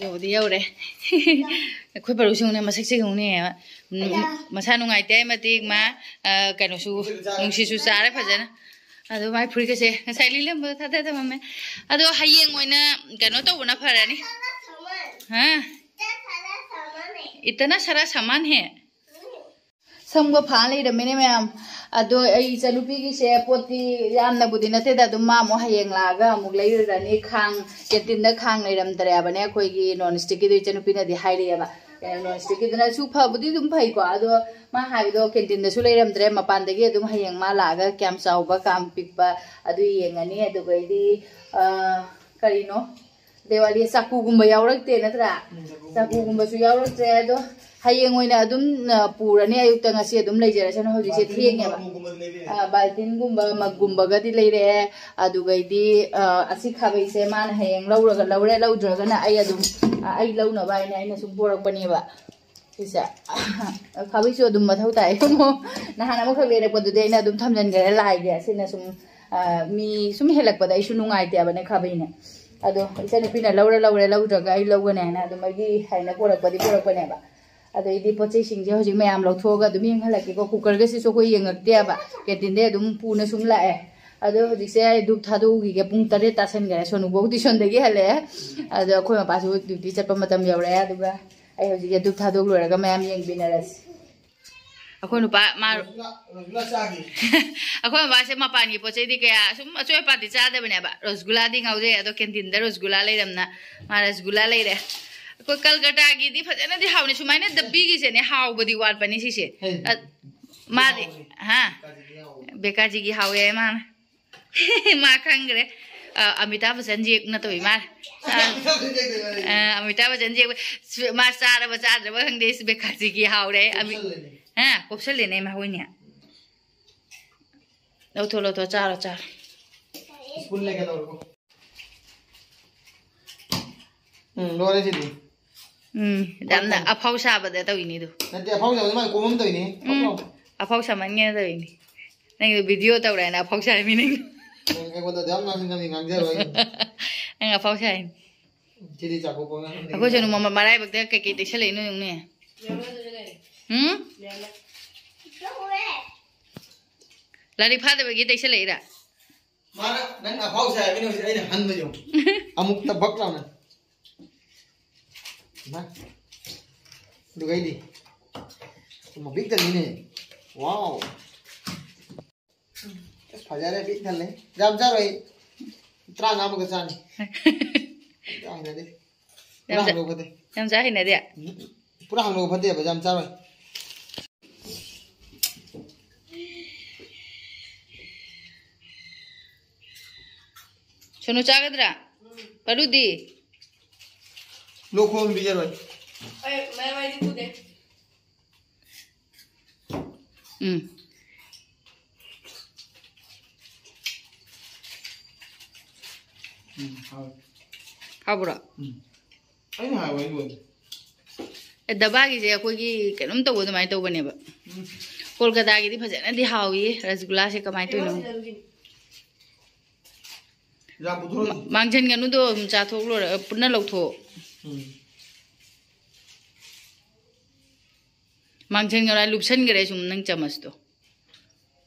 ꯌꯧꯗꯤ ꯌꯧꯔꯦ꯫ ꯑꯩꯈꯣꯏ ꯄꯔꯨꯁꯤꯡꯅ ꯃꯁꯛꯁꯦ ꯌꯦꯡꯉꯨꯅꯦ꯫ ꯎꯝ, ꯃꯁꯥ ꯅꯨꯡꯉꯥꯏꯇꯦ ꯍꯥꯏ ꯃꯇꯤꯛ ꯃꯥ, ꯑ, ꯀꯩꯅꯣꯁꯨ, ꯅꯨꯡꯁꯤꯠꯁꯨ ꯆꯥꯔꯦ ꯐꯖꯅ꯫ ꯑꯗꯣ ꯃꯥꯏ ꯐꯨꯔꯤꯠꯀꯁꯦ ꯉꯁꯥꯏ ꯂꯤꯠꯂꯝꯕꯗꯣ ꯊꯥꯗ ꯊꯝꯃꯝꯃꯦ꯫ ꯑꯗꯣ ꯍꯌꯦꯡ ꯑꯣꯏꯅ ꯀꯩꯅꯣ ꯇꯧꯕꯅ ꯐꯔꯅꯤ꯫ ꯍꯥ? ꯏꯇꯅꯥ ꯁꯥꯔꯥ ꯁꯥꯃꯥꯟ ꯍꯦ꯫ ꯁꯝꯒ ꯐꯥ ꯂꯩꯔꯝꯃꯦꯅꯦ ꯃꯌꯥꯝ꯫ ꯑꯗꯣ ꯑꯩ ꯏꯆꯟꯅꯨꯄꯤꯒꯤꯁꯦ ꯄꯣꯠꯇꯤ ꯌꯥꯝꯅꯕꯨꯗꯤ ꯅꯠꯇꯦꯗ, ꯑꯗꯨꯝ ꯃꯥ ꯑꯃꯨꯛ ꯍꯌꯦꯡ ꯂꯥꯛꯑꯒ ꯑꯃꯨꯛ ꯂꯩꯔꯨꯔꯅꯤ꯫ ꯈꯥꯡ, ꯀꯦꯟꯇꯤꯟꯗ ꯈꯥꯡ ꯂꯩꯔꯝꯗ꯭ꯔꯦꯕꯅꯦ ꯑꯩꯈꯣꯏꯒꯤ ꯅꯣꯟ ꯁ꯭ꯇꯤꯛꯀꯤꯗꯣ, ꯏꯆꯟꯅꯨꯄꯤꯅꯗꯤ ꯍꯥꯏꯔꯛꯑꯦꯕ꯫ ꯑꯦ, ꯅꯣꯟ ꯁ꯭ꯇꯤꯛꯀꯤꯗꯨꯅꯁꯨ ꯐꯕꯨꯗꯤ ꯑꯗꯨꯝ ꯐꯩꯀꯣ, ꯑꯗꯣ ꯃꯥ ꯍꯥꯏꯕꯗꯣ ꯀꯦꯟꯇꯤꯟꯗꯁꯨ ꯂꯩꯔꯝꯗ꯭ꯔꯦ, ꯃꯄꯥꯟꯗꯒꯤ ꯑꯗꯨꯝ ꯍꯌꯦꯡ ꯃꯥ ꯂꯥꯛꯑꯒ ꯀꯌꯥꯝ ꯆꯥꯎꯕ, ꯀꯌꯥꯝ ꯄꯤꯛꯄ ꯑꯗꯨ ꯌꯦꯡꯉꯅꯤ꯫ ꯑꯗꯨꯒꯩꯗꯤ, ꯑ, ꯀꯔꯤꯅꯣ? ꯗꯦꯋꯥꯂꯤ ꯆꯥꯛꯀꯨꯒꯨꯝꯕ ꯌꯥꯎꯔꯛꯇꯦ ꯅꯠꯇ꯭ꯔꯥ? ꯆꯥꯛꯀꯨꯒꯨꯝꯕꯁꯨ ꯌꯥꯎꯔꯛꯇ꯭ꯔꯦ꯫ ꯑꯗꯣ ꯍꯌꯦꯡ ꯑꯣꯏꯅ ꯑꯗꯨꯝ, ꯑ, ꯄꯨꯔꯅꯤ꯫ ꯑꯌꯨꯛꯇ ꯉꯁꯤ ꯑꯗꯨꯝ ꯂꯩꯖꯔꯁꯅꯨ꯫ ꯍꯧꯖꯤꯛꯁꯦ ꯊꯦꯡꯉꯦꯕ꯫ ꯑ, ꯕꯥꯜꯇꯤꯟꯒꯨꯝꯕ ꯃꯒꯒꯨꯝꯕꯒꯗꯤ ꯂꯩꯔꯛꯑꯦ꯫ ꯑꯗꯨꯒꯩꯗꯤ, ꯑ, ꯑꯁꯤ ꯈꯥꯕꯩꯁꯦ ꯃꯥꯅ ꯍꯌꯦꯡ ꯂꯧꯔꯒ ꯂꯧꯔꯦ, ꯂꯧꯗ꯭ꯔꯒꯅ ꯑꯩ ꯑꯗꯨꯝ, ꯑ, ꯑꯩ ꯂꯧꯅꯕ ꯍꯥꯏꯅ ꯑꯩꯅ ꯁꯨꯝ ꯄꯣꯔꯛꯄꯅꯦꯕ꯫ ꯁꯤꯁꯦ ꯈꯥꯕꯩꯁꯨ ꯑꯗꯨꯝ ꯃꯊꯧ ꯇꯥꯏ꯫ ꯅꯍꯥꯟ ꯑꯃꯈꯛ ꯂꯩꯔꯛꯄꯗꯨꯗꯤ ꯑꯩꯅ ꯑꯗꯨꯝ ꯊꯝꯖꯤꯟꯈ꯭ꯔꯦ ꯂꯥꯏꯒꯤ꯫ ꯑꯁꯤꯅ ꯁꯨꯝ, ꯑ, ꯃꯤ ꯁꯨꯝ ꯍꯦꯜꯂꯛꯄꯗ ꯑꯩꯁꯨ ꯅꯨꯡꯉꯥꯏꯇꯦꯕꯅꯦ ꯈꯥꯕꯩꯅꯦ꯫ ꯑꯗꯣ ꯏꯆꯟꯅꯨꯄꯤꯅ ꯂꯧꯔ ꯂꯧꯔꯦ, ꯂꯧꯗ꯭ꯔꯒ ꯑꯩ ꯂꯧꯒꯅꯤ ꯍꯥꯏꯅ ꯑꯗꯨꯝ ꯑꯩꯒꯤ ꯍꯥꯏꯅ ꯄꯣꯔꯛꯄꯗꯤ ꯄꯣꯔꯛꯄꯅꯦꯕ꯫ ꯑꯗꯩꯗꯤ ꯄꯣꯠ ꯆꯩꯁꯤꯡꯁꯦ ꯍꯧꯖꯤꯛ ꯃꯌꯥꯝ ꯂꯧꯊꯣꯛꯑꯒ ꯑꯗꯨꯝ ꯌꯦꯡꯍꯜꯂꯛꯀꯦꯀꯣ꯫ ꯀꯨꯀꯔꯒꯁꯤꯁꯨ ꯑꯩꯈꯣꯏ ꯌꯦꯡꯉꯛꯇꯦꯕ, ꯀꯦꯟꯇꯤꯟꯗꯩ ꯑꯗꯨꯝ ꯄꯨꯅ ꯁꯨꯝ ꯂꯥꯛꯑꯦ꯫ ꯑꯗꯣ ꯍꯧꯖꯤꯛꯁꯦ ꯑꯩ ꯙꯨꯞ ꯊꯥꯗꯣꯛꯎꯈꯤꯒꯦ꯫ ꯄꯨꯡ ꯇꯔꯦꯠ ꯇꯥꯁꯟꯈꯔꯦ꯫ ꯁꯣꯅꯨꯐꯧ ꯇꯨꯏꯁꯟꯗꯒꯤ ꯍꯜꯂꯛꯑꯦ꯫ ꯑꯗꯣ ꯑꯩꯈꯣꯏ ꯃꯄꯥꯁꯨ ꯗ꯭ꯌꯨꯇꯤ ꯆꯠꯄ ꯃꯇꯝ ꯌꯧꯔꯛꯑꯦ꯫ ꯑꯗꯨꯒ ꯑꯩ ꯍꯧꯖꯤꯛ ꯙꯨꯞ ꯊꯥꯗꯣꯛ ꯂꯣꯏꯔꯒ ꯃꯌꯥꯝ ꯌꯦꯡꯕꯤꯅꯔꯁꯤ꯫ ꯑꯩꯈꯣꯏ ꯅꯨꯄꯥ ꯃꯥ ꯑꯩꯈꯣꯏ ꯃꯄꯥꯁꯦ ꯃꯄꯥꯟꯒꯤ ꯄꯣꯠ ꯆꯩꯗꯤ ꯀꯌꯥ ꯁꯨꯝ ꯑꯆꯣꯏ ꯑꯄꯥꯗꯤ ꯆꯥꯗꯕꯅꯦꯕ꯫ ꯔꯣꯁꯒꯨꯂꯥꯗꯤ ꯉꯥꯎꯖꯩ꯫ ꯑꯗꯣ ꯀꯦꯟꯇꯤꯟꯗ ꯔꯣꯁꯒꯨꯂꯥ ꯂꯩꯔꯝꯅ ꯃꯥ ꯔꯣꯁꯒꯨꯂꯥ ꯂꯩꯔꯦ꯫ ꯑꯩꯈꯣꯏ ꯀꯜꯀꯇꯥꯒꯤꯗꯤ ꯐꯖꯅꯗꯤ ꯍꯥꯎꯅꯤ꯫ ꯁꯨꯃꯥꯏꯅ ꯗꯞꯄꯤꯒꯤꯁꯦꯅꯦ ꯍꯥꯎꯕꯗꯤ ꯋꯥꯠꯄꯅꯤ ꯁꯤꯁꯦ꯫ ꯍꯦ, ꯑ, ꯃꯥꯗꯤ ꯍꯥꯎꯕꯅꯤ꯫ ꯍꯥ? ꯕꯦꯀꯥꯖꯤꯒꯤ ꯍꯥꯎꯕꯅꯤ꯫ ꯕꯦꯀꯥꯖꯤꯒꯤ ꯍꯥꯎꯋꯦ ꯃꯥꯅ꯫ ꯃꯥ ꯈꯪꯈ꯭ꯔꯦ꯫ ꯑ, ꯑꯃꯤꯇꯥꯕ ꯕꯆꯟ ꯌꯦꯛꯅ ꯇꯧꯏ ꯃꯥꯅ꯫ ꯑ, ꯑ, ꯑꯃꯤꯇꯥꯕ ꯕꯆꯟ ꯌꯦꯛ-, ꯁꯨ-, ꯃꯥ ꯆꯥꯔꯕ ꯆꯥꯗ꯭ꯔꯕ ꯈꯪꯗꯦ꯫ ꯁꯤ ꯕꯦꯀꯥꯖꯤꯒꯤ ꯍꯥꯎꯔꯦ꯫ ꯑꯃꯤ-, ꯀꯣꯞꯁꯜꯂꯦꯅꯦ꯫ ꯍꯥ? ꯀꯣꯞꯁꯜꯂꯦꯅꯦ ꯃꯥ ꯍꯣꯏꯅꯦ꯫ ꯂꯧꯊꯣꯛ, ꯂꯧꯊꯣꯛ, ꯆꯥꯔꯣ, ꯆꯥꯔꯣ꯫ ꯁ꯭ꯄꯨꯟ ꯂꯩꯒꯗꯧꯔꯕꯣ? ꯎꯝ, ꯂꯣꯏꯔꯦ ꯁꯤꯗꯤ꯫ ꯎꯝ, ꯌꯥꯝꯅ ꯑꯐꯥꯎ ꯁꯥꯕꯗ ꯇꯧꯏꯅꯤꯗꯨ꯫ ꯅꯠꯇꯦ, ꯑꯐꯥꯎ ꯁꯥꯕꯗ ꯃꯥꯏ ꯀꯣꯝ ꯑꯃ ꯇꯧꯏꯅꯤ꯫ ꯎꯝ, ꯑꯐꯥꯎ ꯁꯥꯃꯟꯒꯦꯅ ꯇꯧꯏꯅꯤ꯫ ꯅꯪꯗꯣ ꯚꯤꯗꯤꯑꯣ ꯇꯧꯔꯦꯅ ꯑꯐꯥꯎ ꯁꯥꯏꯃꯤ ꯅꯪ꯫ ꯅꯪ ꯑꯩꯉꯣꯟꯗ ꯑꯗꯨ ꯌꯥꯝ ꯉꯥꯡꯅꯤꯡꯉꯗꯤ ꯉꯥꯡꯖꯔꯣ ꯑꯩ꯫ ꯅꯪ ꯑꯐꯥꯎ ꯁꯥꯏꯅꯤ꯫ ꯁꯤꯗꯤ ꯆꯥꯛꯀꯧꯕ ꯑꯉꯥꯡ ꯑꯩꯈꯣꯏꯁꯨ ꯅꯣꯡꯃ ꯃꯔꯥꯏꯕꯛꯇ ꯀꯩꯀꯩ ꯇꯩꯁꯜꯂꯛꯏꯅꯣ ꯌꯦꯡꯅꯦ꯫ ꯎꯝ? ꯂꯥꯏꯔꯤꯛ ꯐꯥꯗꯕꯒꯤ ꯇꯩꯁꯜꯂꯛꯏꯔꯥ? ꯃꯥꯅ ꯅꯪ ꯑꯐꯥꯎ ꯁꯥꯏ ꯍꯥꯏꯕꯅꯤ ꯍꯧꯖꯤꯛ ꯑꯩꯅ ꯍꯟꯕ ꯌꯦꯡꯉꯨ꯫ ꯑꯃꯨꯛꯇ ꯕꯛ ꯂꯥꯎꯅ꯫ ꯏꯃꯥ꯫ ꯑꯗꯨꯒ ꯑꯩꯗꯤ ꯃꯕꯤꯛ ꯊꯜꯂꯤꯅꯦ꯫ ꯋꯥꯎ꯫ ꯑꯁ, ꯐꯖꯔꯦ, ꯄꯤꯛ ꯊꯜꯂꯦ꯫ ꯌꯥꯝ ꯆꯥꯔꯣꯏ ꯑꯩ꯫ ꯇꯔꯥꯃꯉꯥ ꯑꯃꯒ ꯆꯥꯅꯤ꯫ ꯌꯥꯝ ꯍꯩꯅꯗꯦ꯫ ꯄꯨꯔꯥ ꯌꯥꯝ ꯆꯥ-, ꯍꯥꯡꯗꯣꯛꯑ ꯐꯠꯇꯦ꯫ ꯌꯥꯝ ꯆꯥ ꯍꯩꯅꯗꯦ? ꯎꯝ꯫ ꯄꯨꯔꯥ ꯍꯥꯡꯗꯣꯛꯑ ꯐꯠꯇꯦꯕ, ꯌꯥꯝ ꯆꯥꯔꯣꯏ꯫ ꯁꯣꯅꯨ ꯆꯥꯒꯗ꯭ꯔꯥ? ꯄꯔꯨꯗꯤ? ꯂꯣꯛ ꯈꯨꯕ ꯑꯃ ꯄꯤꯖꯔꯣꯏ꯫ ꯑꯩ ꯃꯌꯥꯝ ꯑꯩꯗꯤ ꯄꯨꯗꯦ꯫ ꯎꯝ꯫ ꯎꯝ, ꯍꯥꯎꯋꯦ꯫ ꯍꯥꯎꯕ꯭ꯔꯣ? ꯎꯝ꯫ ꯑꯩꯅ ꯍꯥꯏꯕ ꯑꯩ ꯂꯣꯏꯔꯦ꯫ ꯑꯦ, ꯗꯕꯥꯒꯤꯁꯦ ꯑꯩꯈꯣꯏꯒꯤ ꯀꯩꯅꯣꯝ ꯇꯧꯕ ꯑꯗꯨꯃꯥꯏꯅ ꯇꯧꯕꯅꯦꯕ꯫ ꯎꯝ꯫ ꯀꯣꯜꯀꯇꯥꯒꯤꯗꯤ ꯐꯖꯅꯗꯤ ꯍꯥꯎꯏ ꯔꯁꯒꯨꯜꯂꯥꯁꯦ, ꯀꯃꯥꯏꯅ ꯇꯧꯔꯤꯅꯣ? ꯌꯥꯝ ꯄꯨꯊꯣꯔꯛꯏ꯫ ꯃꯥꯡꯖꯟꯒꯅꯨꯗꯣ, ꯑꯗꯨꯝ ꯆꯥꯊꯣꯛ ꯂꯣꯏꯔ ꯄꯨꯟꯅ ꯂꯧꯊꯣꯛꯑꯣ꯫ ꯎꯝ꯫ ꯃꯥꯡꯖꯟꯒꯅꯨ ꯍꯥꯏ, ꯂꯨꯞꯁꯟꯈ꯭ꯔꯦ ꯁꯨꯝ ꯅꯪ ꯆꯃꯁꯇꯣ꯫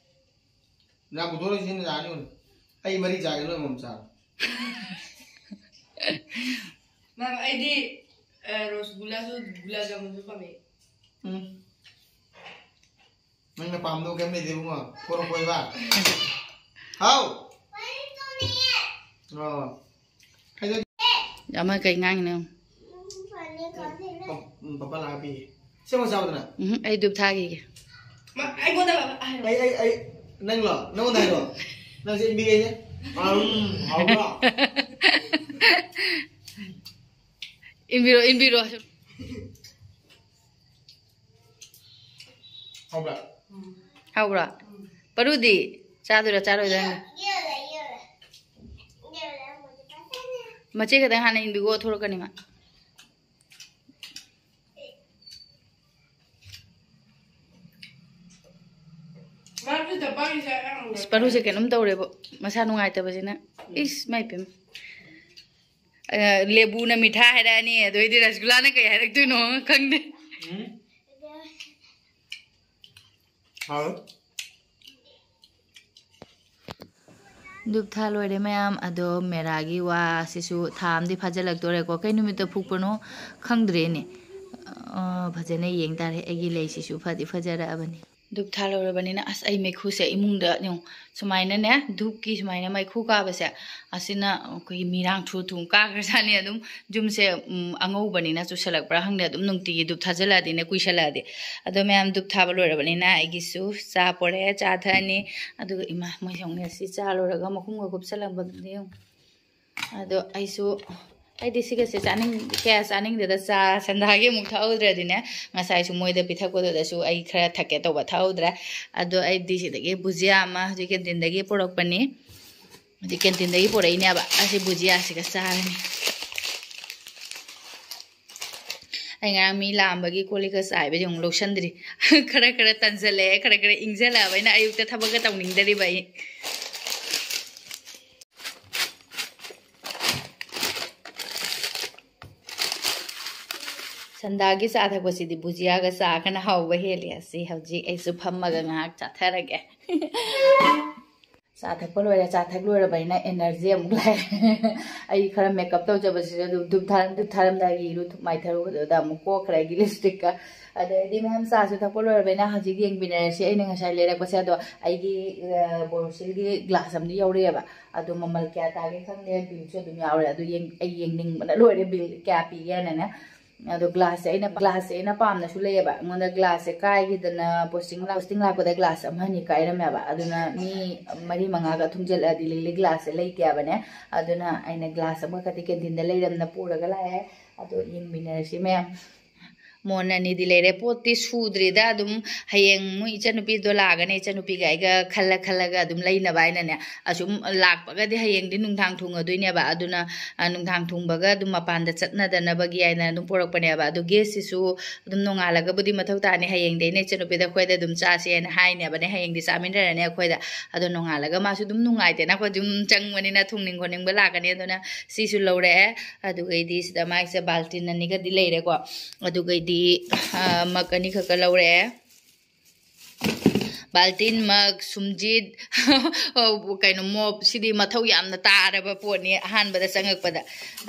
ꯌꯥꯝ ꯄꯨꯊꯣꯔꯛꯏ, ꯁꯤꯅ ꯌꯥꯅꯤ ꯍꯣꯏ꯫ ꯑꯩ ꯃꯔꯤ ꯆꯥꯒꯦ, ꯅꯣꯏ ꯑꯃꯃꯝ ꯆꯥꯔꯣ꯫ ꯃꯥ, ꯑꯩꯗꯤ, ꯑ, ꯔꯣꯁꯒꯨꯂꯥꯁꯨ, ꯒꯨꯂꯥꯞ ꯖꯥꯃꯨꯟꯁꯨ ꯄꯥꯝꯃꯦ꯫ ꯎꯝ꯫ ꯅꯪꯅ ꯄꯥꯝꯗꯕ ꯀꯩꯝ ꯂꯩꯇꯦ ꯏꯕꯨꯡꯉꯣ꯫ ꯄꯣꯔꯛꯑꯣ ꯏꯕꯥ꯫ ꯍꯥꯎ꯫ ꯑꯣ꯫ ꯀꯩꯗꯧ- ꯑꯃ ꯀꯩ ꯉꯥꯡꯉꯤꯅꯣ? ꯄ-, ꯎꯝ, ꯄꯄꯥ ꯂꯥꯛꯑ ꯄꯤꯒꯦ꯫ ꯁꯦꯝꯃ ꯆꯥꯎꯗꯅ꯫ ꯎꯝ, ꯑꯩ ꯙꯨꯞ ꯊꯥꯈꯤꯒꯦ꯫ ꯃꯥ, ꯑꯩꯉꯣꯟꯗ ꯍꯥꯏꯔꯣ꯫ ꯑꯩ, ꯑꯩ, ꯑꯩ, ꯅꯪꯂꯣ? ꯅꯪꯉꯣꯟꯗ ꯍꯥꯏꯔꯣ? ꯅꯪꯁꯦ ꯏꯟꯕꯤꯒꯦ ꯑꯩꯁꯦ? ꯎꯝ, ꯍꯥꯎꯕ꯭ꯔꯣ? ꯏꯟꯕꯤꯔꯣ, ꯏꯟꯕꯤꯔꯣ꯫ ꯍꯥꯎꯕ꯭ꯔꯥ? ꯍꯥꯎꯕ꯭ꯔꯥ? ꯄꯔꯨꯗꯤ ꯆꯥꯗꯣꯏꯔꯥ, ꯆꯥꯔꯣꯏꯗꯣꯏꯔꯥ? ꯃꯆꯦ ꯈꯛꯇꯪ ꯍꯥꯟꯅ ꯏꯟꯕꯤꯒꯣ, ꯊꯣꯔꯛꯀꯅꯤ ꯃꯥ꯫ ꯃꯥꯁꯨ ꯆꯄꯥꯛꯀꯤ ꯆꯥ ꯌꯥꯝ ꯏꯁ, ꯄꯔꯨꯁꯦ ꯀꯩꯅꯣꯝ ꯇꯧꯔꯦꯕꯣ, ꯃꯁꯥ ꯅꯨꯡꯉꯥꯏꯇꯕꯁꯤꯅ꯫ ꯏꯁ, ꯃꯥꯏ ꯄꯦꯝꯃ꯫ ꯑ, ꯂꯦꯕꯨꯅ ꯃꯤꯊꯥ ꯍꯥꯏꯔꯛꯑꯅꯤ, ꯑꯗꯨ ꯑꯣꯏꯗꯤ ꯔꯁꯒꯨꯂꯥꯅ ꯀꯩ ꯍꯥꯏꯔꯛꯇꯣꯏꯅꯣ ꯈꯪꯗꯦ꯫ ꯎꯝ꯫ ꯍꯥꯎ꯫ ꯙꯨꯞ ꯊꯥ ꯂꯣꯏꯔꯦ ꯃꯌꯥꯝ꯫ ꯑꯗꯣ ꯃꯦꯔꯥꯒꯤ ꯋꯥꯁꯤꯁꯨ ꯊꯥ ꯑꯃꯗꯤ ꯐꯥꯖꯤꯜꯂꯛꯇꯣꯔꯦꯀꯣ꯫ ꯀꯩ ꯅꯨꯃꯤꯠꯇ ꯐꯨꯛꯄꯅꯣ ꯈꯪꯗ꯭ꯔꯦꯅꯦ꯫ ꯑ, ꯐꯖꯅ ꯌꯦꯡ ꯇꯥꯔꯦ꯫ ꯑꯩꯒꯤ ꯂꯩꯁꯤꯁꯨ ꯐꯗꯤ ꯐꯖꯔꯛꯑꯕꯅꯤ꯫ ꯙꯨꯞ ꯊꯥ ꯂꯣꯏꯔꯕꯅꯤꯅ, ꯑꯁ, ꯑꯩ ꯃꯩꯈꯨꯁꯦ ꯏꯃꯨꯡꯗ ꯌꯦꯡꯉꯨ꯫ ꯁꯨꯃꯥꯏꯅꯅꯦ, ꯙꯨꯞꯀꯤ ꯁꯨꯃꯥꯏꯅ ꯃꯩꯈꯨ ꯀꯥꯕꯁꯦ, ꯑꯁꯤꯅ ꯑꯩꯈꯣꯏꯒꯤ ꯃꯤꯔꯥꯡ ꯊꯨ ꯊꯨ ꯀꯥꯈ꯭ꯔꯖꯥꯠꯅꯤ꯫ ꯑꯗꯨꯝ ꯌꯨꯝꯁꯦ, ꯎꯝ, ꯑꯉꯧꯕꯅꯤꯅ ꯆꯨꯁꯜꯂꯛꯄ꯭ꯔꯥ ꯈꯪꯗꯦ, ꯑꯗꯨꯝ ꯅꯨꯡꯇꯤꯒꯤ ꯙꯨꯞ ꯊꯥꯖꯤꯜꯂꯛꯑꯗꯤꯅꯦ, ꯀꯨꯏꯁꯜꯂꯛꯑꯗꯤ꯫ ꯑꯗꯣ ꯃꯌꯥꯝ, ꯙꯨꯞ ꯊꯥꯕ ꯂꯣꯏꯔꯕꯅꯤꯅ ꯑꯩꯒꯤꯁꯨ ꯆꯥ ꯄꯣꯔꯛꯑꯦ, ꯆꯥ ꯊꯛꯑꯅꯤ꯫ ꯑꯗꯨꯒ ꯏꯃꯥ, ꯃꯣꯏ ꯌꯦꯡꯉꯨꯅꯦ, ꯁꯤ ꯆꯥ ꯂꯣꯏꯔꯒ ꯃꯈꯨꯝꯒ ꯀꯨꯞꯁꯜꯂꯝꯕꯗꯨꯅꯦ ꯌꯦꯡꯉꯨ꯫ ꯑꯗꯣ ꯑꯩꯁꯨ ꯑꯩꯗꯤ ꯁꯤꯒꯁꯦ ꯆꯥꯅꯤꯡ ꯀꯌꯥ ꯆꯥꯅꯤꯡꯗꯦꯗ꯫ ꯆꯥ ꯁꯟꯗꯥꯒꯤ ꯑꯃꯨꯛ ꯊꯛꯍꯧꯗ꯭ꯔꯗꯤꯅꯦ, ꯉꯁꯥꯏꯁꯨ ꯃꯣꯏꯗ ꯄꯤꯊꯛꯄꯗꯨꯗꯁꯨ ꯑꯩ ꯈꯔ ꯊꯛꯀꯦ ꯇꯧꯕ, ꯊꯛꯍꯧꯗ꯭ꯔꯦ꯫ ꯑꯗꯣ ꯑꯩꯗꯤ ꯁꯤꯗꯒꯤ ꯕꯨꯖꯤꯌꯥ ꯑꯃ ꯍꯧꯖꯤꯛ ꯀꯦꯟꯇꯤꯟꯗꯒꯤ ꯄꯨꯔꯛꯄꯅꯤ꯫ ꯍꯧꯖꯤꯛ ꯀꯦꯟꯇꯤꯟꯗꯒꯤ ꯄꯨꯔꯛꯏꯅꯦꯕ꯫ ꯑꯁꯤ ꯕꯨꯖꯤꯌꯥꯁꯤꯒ ꯆꯥꯔꯅꯤ꯫ ꯑꯩ ꯉꯔꯥꯡ ꯃꯤ ꯂꯥꯛꯑꯝꯕꯒꯤ ꯀꯣꯜ ꯂꯤꯛꯀ ꯆꯥꯏꯕꯁꯦ ꯑꯃꯨꯛ ꯂꯧꯁꯟꯗ꯭ꯔꯤ꯫ ꯈꯔ ꯈꯔ ꯇꯟꯖꯜꯂꯛꯑꯦ, ꯈꯔ ꯈꯔ ꯏꯪꯖꯜꯂꯛꯑꯕ꯫ ꯑꯩꯅ ꯑꯌꯨꯛꯇ ꯊꯕꯛꯀ ꯇꯧꯅꯤꯡꯗꯔꯤꯕ ꯑꯩ꯫ ꯁꯟꯗꯥꯒꯤ ꯆꯥ ꯊꯛꯄꯁꯤꯗꯤ ꯕꯨꯖꯤꯌꯥꯒ ꯆꯥꯒꯅ ꯍꯥꯎꯕ ꯍꯦꯜꯂꯤ꯫ ꯑꯁꯤ ꯍꯧꯖꯤꯛ ꯑꯩꯁꯨ ꯐꯝꯃꯒ ꯉꯥꯏꯍꯥꯛ ꯆꯥꯊꯔꯒꯦ꯫ ꯆꯥ ꯊꯛꯄ ꯂꯣꯏꯔꯦ꯫ ꯆꯥ ꯊꯛ ꯂꯣꯏꯔꯕꯅꯤꯅ energy ꯑꯃꯨꯛ ꯂꯥꯛꯑꯦ꯫ ꯑꯩ ꯈꯔ makeup ꯇꯧꯖꯕꯁꯤꯗ ꯑꯗꯨꯝ ꯙꯨꯞ ꯊꯥꯔꯝ-, ꯙꯨꯞ ꯊꯥꯔꯝꯗꯥꯏꯒꯤ ꯏꯔꯨ ꯃꯥꯏꯊꯔꯨꯕꯗꯨꯗ ꯑꯃꯨꯛ ꯀꯣꯛꯈ꯭ꯔꯦ ꯑꯩꯒꯤ lipstickꯀ꯫ ꯑꯗꯩꯗꯤ ꯃꯌꯥꯝ ꯆꯥꯁꯨ ꯊꯛꯄ ꯂꯣꯏꯔꯕꯅꯤꯅ ꯍꯧꯖꯤꯛ ꯌꯦꯡꯃꯤꯟꯅꯔꯁꯤ꯫ ꯑꯩꯅ ꯉꯁꯥꯏ ꯂꯩꯔꯛꯄꯁꯦ, ꯑꯗꯣ ꯑꯩꯒꯤ, ꯑ, ꯕꯣꯔꯣꯁꯤꯜꯒꯤ glass ꯑꯃꯗꯤ ꯌꯧꯔꯛꯑꯦꯕ꯫ ꯑꯗꯣ ꯃꯃꯜ ꯀꯌꯥ ꯇꯥꯒꯦ ꯈꯪꯗꯦ, billꯁꯨ ꯑꯗꯨꯝ ꯌꯥꯎꯔꯦ꯫ ꯑꯗꯨ ꯌꯦꯡ-, ꯑꯩ ꯌꯦꯡꯅꯤꯡꯕꯅ ꯂꯣꯏꯔꯦ bill ꯀꯌꯥ ꯄꯤꯒꯦꯅꯅꯦ꯫ ꯑꯗꯣ glassꯁꯦ ꯑꯩꯅ, glassꯁꯦ ꯑꯩꯅ ꯄꯥꯝꯅꯁꯨ ꯂꯩꯌꯦꯕ꯫ ꯑꯩꯉꯣꯟꯗ glassꯁꯦ ꯀꯥꯏꯈꯤꯗꯅ posting ꯂꯥꯛ-, posting ꯂꯥꯛꯄꯗ glass ꯑꯃ ꯑꯅꯤ ꯀꯥꯏꯔꯝꯃꯦꯕ꯫ ꯑꯗꯨꯅ ꯃꯤ ꯃꯔꯤ ꯃꯉꯥꯒ ꯊꯨꯡꯖꯜꯂꯛꯑꯗꯤ ꯂꯤꯛꯂꯤ glassꯁꯦ ꯂꯩꯇꯦ ꯍꯥꯏꯕꯅꯦ꯫ ꯑꯗꯨꯅ ꯑꯩꯅ glass ꯑꯃꯈꯛꯇꯤ canteen ꯗ ꯂꯩꯔꯝꯅ ꯄꯨꯔꯒ ꯂꯥꯛꯑꯦ꯫ ꯑꯗꯣ ꯌꯦꯡꯃꯤꯟꯅꯔꯁꯤ ꯃꯌꯥꯝ꯫ ꯃꯣꯟ ꯑꯅꯤꯗꯤ ꯂꯩꯔꯦ꯫ ꯄꯣꯠꯇꯤ ꯁꯨꯗ꯭ꯔꯤꯗ, ꯑꯗꯨꯝ ꯍꯌꯦꯡ ꯃꯣꯏ ꯏꯆꯟꯅꯨꯄꯤꯗꯣ ꯂꯥꯛꯑꯒꯅꯦ, ꯏꯆꯟꯅꯨꯄꯤꯒ ꯑꯩꯒ ꯈꯜꯂ ꯈꯜꯂꯒ ꯑꯗꯨꯝ ꯂꯩꯅꯕ ꯍꯥꯏꯅꯅꯦ꯫ ꯑꯁꯨꯝ ꯂꯥꯛꯄꯒꯗꯤ ꯍꯌꯦꯡꯗꯤ ꯅꯨꯡꯗꯥꯡ ꯊꯨꯡꯉꯗꯣꯏꯅꯦꯕ꯫ ꯑꯗꯨꯅ, ꯑ, ꯅꯨꯡꯗꯥꯡ ꯊꯨꯡꯕꯒ ꯑꯗꯨꯝ ꯃꯄꯥꯟꯗ ꯆꯠꯅꯗꯅꯕꯒꯤ ꯍꯥꯏꯅ ꯑꯗꯨꯝ ꯄꯨꯔꯛꯄꯅꯦꯕ꯫ ꯑꯗꯨ gasꯁꯤꯁꯨ ꯑꯗꯨꯝ ꯅꯣꯡꯉꯥꯜꯂꯒꯕꯨꯗꯤ ꯃꯊꯧ ꯇꯥꯅꯤ꯫ ꯍꯌꯦꯡꯗꯤ ꯑꯩꯅ ꯏꯆꯟꯅꯨꯄꯤꯗ ꯑꯩꯈꯣꯏꯗ ꯑꯗꯨꯝ ꯆꯥꯁꯦꯅ ꯍꯥꯏꯅꯦꯕꯅꯦ꯫ ꯍꯌꯦꯡꯗꯤ ꯆꯥꯃꯤꯟꯅꯔꯅꯤ ꯑꯩꯈꯣꯏꯗ꯫ ꯑꯗꯣ ꯅꯣꯡꯉꯥꯜꯂꯒ ꯃꯥꯁꯨ ꯑꯗꯨꯝ ꯅꯨꯡꯉꯥꯏꯇꯦꯅ, ꯑꯩꯈꯣꯏ ꯑꯗꯨꯝ ꯆꯪꯕꯅꯤꯅ ꯊꯨꯡꯅꯤꯡ ꯈꯣꯠꯅꯤꯡꯕ ꯂꯥꯛꯀꯅꯤ꯫ ꯑꯗꯨꯅ ꯁꯤꯁꯨ ꯂꯧꯔꯛꯑꯦ꯫ ꯑꯗꯨꯒꯩꯗꯤ ꯁꯤꯗ ꯃꯥꯒꯤꯁꯦ ꯕꯥꯜꯇꯤꯟ ꯑꯅꯤꯒꯗꯤ ꯂꯩꯔꯦꯀꯣ꯫ ꯑꯗꯨꯒꯩꯗꯤ, ꯑ, mug ꯑꯅꯤꯈꯛꯀ ꯂꯧꯔꯛꯑꯦ꯫ ꯕꯥꯜꯇꯤꯟ, mug, ꯁꯨꯝꯖꯤꯠ, ꯀꯩꯅꯣ, mop, ꯁꯤꯗꯤ ꯃꯊꯧ ꯌꯥꯝꯅ ꯇꯥꯔꯕ ꯄꯣꯠꯅꯤ ꯑꯍꯥꯟꯕꯗ ꯆꯪꯉꯛꯄꯗ꯫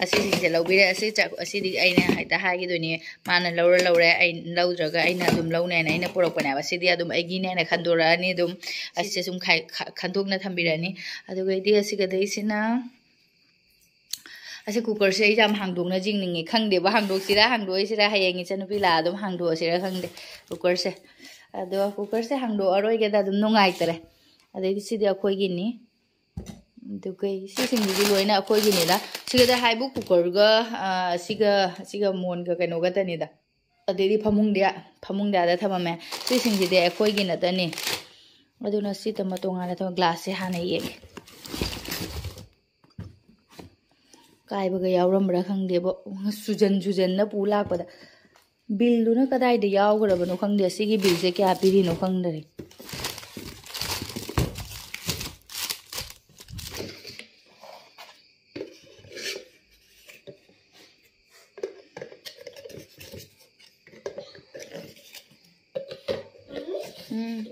ꯑꯁꯤꯁꯤꯡꯁꯦ ꯂꯧꯕꯤꯔꯦ꯫ ꯑꯁꯤ ꯆ-, ꯑꯁꯤꯗꯤ ꯑꯩꯅ ꯍꯦꯛꯇ ꯍꯥꯏꯈꯤꯗꯣꯏꯅꯤ, ꯃꯥꯅ ꯂꯧꯔ ꯂꯧꯔꯦ, ꯑꯩ ꯂꯧꯗ꯭ꯔꯒ ꯑꯩꯅ ꯑꯗꯨꯝ ꯂꯧꯅꯦꯅ ꯑꯩꯅ ꯄꯨꯔꯛꯄꯅꯦꯕ꯫ ꯁꯤꯗꯤ ꯑꯗꯨꯝ ꯑꯩꯒꯤꯅꯦꯅ ꯈꯟꯗꯣꯔꯛꯑꯅꯤ ꯑꯗꯨꯝ꯫ ꯑꯁꯤꯁꯦ ꯁꯨꯝ ꯈꯥꯏ-, ꯈ-, ꯈꯟꯗꯣꯛꯅ ꯊꯝꯕꯤꯔꯅꯤ꯫ ꯑꯗꯨꯒꯩꯗꯤ ꯑꯁꯤꯒꯗꯩꯁꯤꯅ ꯑꯁꯤ cookerꯁꯦ ꯑꯩ ꯌꯥꯝ ꯍꯥꯡꯗꯣꯛꯅ ꯌꯦꯡꯅꯤꯡꯉꯦ꯫ ꯈꯪꯗꯦꯕ, ꯍꯥꯡꯗꯣꯛꯁꯤꯔꯥ ꯍꯥꯡꯗꯣꯛꯑꯣꯏꯁꯤꯔꯥ, ꯍꯌꯦꯡ ꯏꯆꯟꯅꯨꯄꯤ ꯂꯥꯛꯑ ꯑꯗꯨꯝ ꯍꯥꯡꯗꯣꯛꯑꯁꯤꯔꯥ ꯈꯪꯗꯦ cookerꯁꯦ꯫ ꯑꯗꯣ cookerꯁꯦ ꯍꯥꯡꯗꯣꯛꯑꯔꯣꯏꯒꯦꯗ, ꯑꯗꯨꯝ ꯅꯨꯡꯉꯥꯏꯇꯔꯦ꯫ ꯑꯗꯩꯗꯤ ꯁꯤꯗꯤ ꯑꯩꯈꯣꯏꯒꯤꯅꯤ꯫ ꯑꯗꯨꯒ ꯁꯤꯁꯤꯡꯁꯤꯗꯤ ꯂꯣꯏꯅ ꯑꯩꯈꯣꯏꯒꯤꯅꯤꯗ꯫ ꯁꯤꯒꯗ ꯍꯥꯏꯕꯨ ꯀꯨꯀꯔꯒ, ꯑ, ꯁꯤꯒ, ꯁꯤꯒ ꯃꯣꯟꯒ ꯀꯩꯅꯣꯒꯇꯅꯤꯗ꯫ ꯑꯗꯩꯗꯤ ꯐꯃꯨꯡꯗꯤ, ꯐꯃꯨꯡꯗꯤ ꯑꯥꯗ ꯊꯝꯃꯝꯃꯦ꯫ ꯁꯤꯁꯤꯡꯁꯤꯗꯤ ꯑꯩꯈꯣꯏꯒꯤ ꯅꯠꯇꯅꯤ꯫ ꯑꯗꯨꯅ ꯁꯤ ꯇꯃ ꯇꯣꯉꯥꯟꯅ ꯊꯝꯃ ꯒ꯭ꯂꯥꯁꯁꯦ ꯍꯥꯟꯅ ꯌꯦꯡꯒꯦ꯫ ꯀꯥꯏꯕꯒ ꯌꯥꯎꯔꯝꯕ꯭ꯔꯥ ꯈꯪꯗꯦꯕꯣ꯫ ꯁꯨꯖꯟ ꯁꯨꯖꯟꯅ ꯄꯨ ꯂꯥꯛꯄꯗ꯫ ꯕꯤꯜꯗꯨꯅ ꯀꯗꯥꯏꯗ ꯌꯥꯎꯈ꯭ꯔꯕꯅꯣ ꯈꯪꯗꯦ꯫ ꯑꯁꯤꯒꯤ ꯕꯤꯜꯁꯦ ꯀꯌꯥ ꯄꯤꯔꯤꯅꯣ ꯈꯪꯗꯔꯦ꯫ ꯎꯝ꯫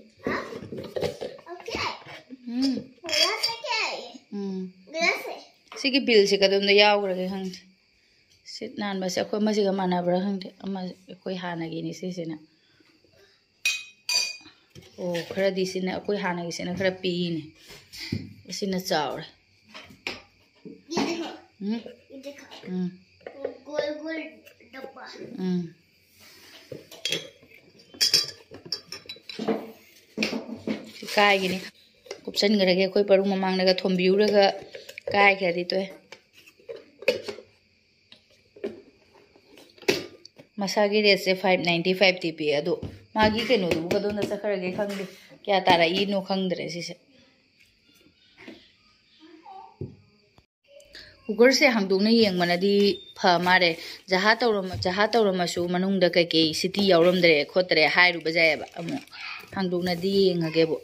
ꯎꯝ꯫ ꯎꯝ꯫ ꯁꯤꯒꯤ ꯕꯤꯜꯁꯦ ꯀꯗꯣꯝꯗ ꯌꯥꯎꯈ꯭ꯔꯒꯦ ꯈꯪꯗꯦ꯫ ꯁꯤꯠ ꯅꯥꯟꯕꯁꯦ ꯑꯩꯈꯣꯏ ꯃꯁꯤꯒ ꯃꯥꯟꯅꯕ꯭ꯔꯥ ꯈꯪꯗꯦ꯫ ꯑꯃ ꯑꯩꯈꯣꯏ ꯍꯥꯟꯅꯒꯤꯅꯤ ꯁꯤꯁꯤꯅ꯫ ꯑꯣ, ꯈꯔꯗꯤ ꯁꯤꯅ, ꯑꯩꯈꯣꯏ ꯍꯥꯟꯅꯒꯤꯁꯤꯅ ꯈꯔ ꯄꯤꯛꯏꯅꯦ꯫ ꯁꯤꯅ ꯆꯥꯎꯔꯦ꯫ ये देखो, ꯎꯝ? ये देखो, ꯎꯝ꯫ गोल गोल डब्बा। ꯎꯝ꯫ ꯁꯤ ꯀꯥꯏꯒꯤꯅꯤ꯫ ꯀꯨꯞꯁꯟꯈ꯭ꯔꯒꯦ꯫ ꯑꯩꯈꯣꯏ ꯄꯔꯨꯡ ꯃꯃꯥꯡꯗꯒ ꯊꯣꯝꯕꯤꯔꯨꯔꯒ ꯀꯥꯏꯈ꯭ꯔꯗꯤ ꯇꯣꯛꯑꯦ꯫ ꯃꯁꯥꯒꯤ ꯔꯦꯠꯁꯦ ꯐꯥꯏꯚ ꯅꯥꯏꯟꯇꯤ ꯐꯥꯏꯚꯇꯤ ꯄꯤ꯫ ꯑꯗꯣ ꯃꯥꯒꯤ ꯀꯩꯅꯣꯗꯨꯕꯨ ꯀꯗꯣꯝꯗ ꯆꯠꯈ꯭ꯔꯒꯦ ꯈꯪꯗꯦ꯫ ꯀꯌꯥ ꯇꯥꯔꯛꯏꯅꯣ ꯈꯪꯗ꯭ꯔꯦ ꯁꯤꯁꯦ꯫ ꯀꯨꯀꯔꯁꯦ ꯍꯥꯡꯗꯣꯛꯅ ꯌꯦꯡꯕꯅꯗꯤ ꯐ ꯃꯥꯜꯂꯦ꯫ ꯖꯍꯥ ꯇꯧꯔꯝ-, ꯖꯍꯥ ꯇꯧꯔꯝꯃꯁꯨ ꯃꯅꯨꯡꯗ ꯀꯩꯀꯩ ꯁꯤꯇꯤ ꯌꯥꯎꯔꯝꯗ꯭ꯔꯦ ꯈꯣꯠꯇ꯭ꯔꯦ ꯍꯥꯏꯔꯨꯕ ꯌꯥꯏꯑꯕ꯫ ꯑꯃꯨꯛ ꯍꯥꯡꯗꯣꯛꯅꯗꯤ ꯌꯦꯡꯉꯒꯦꯕꯨ꯫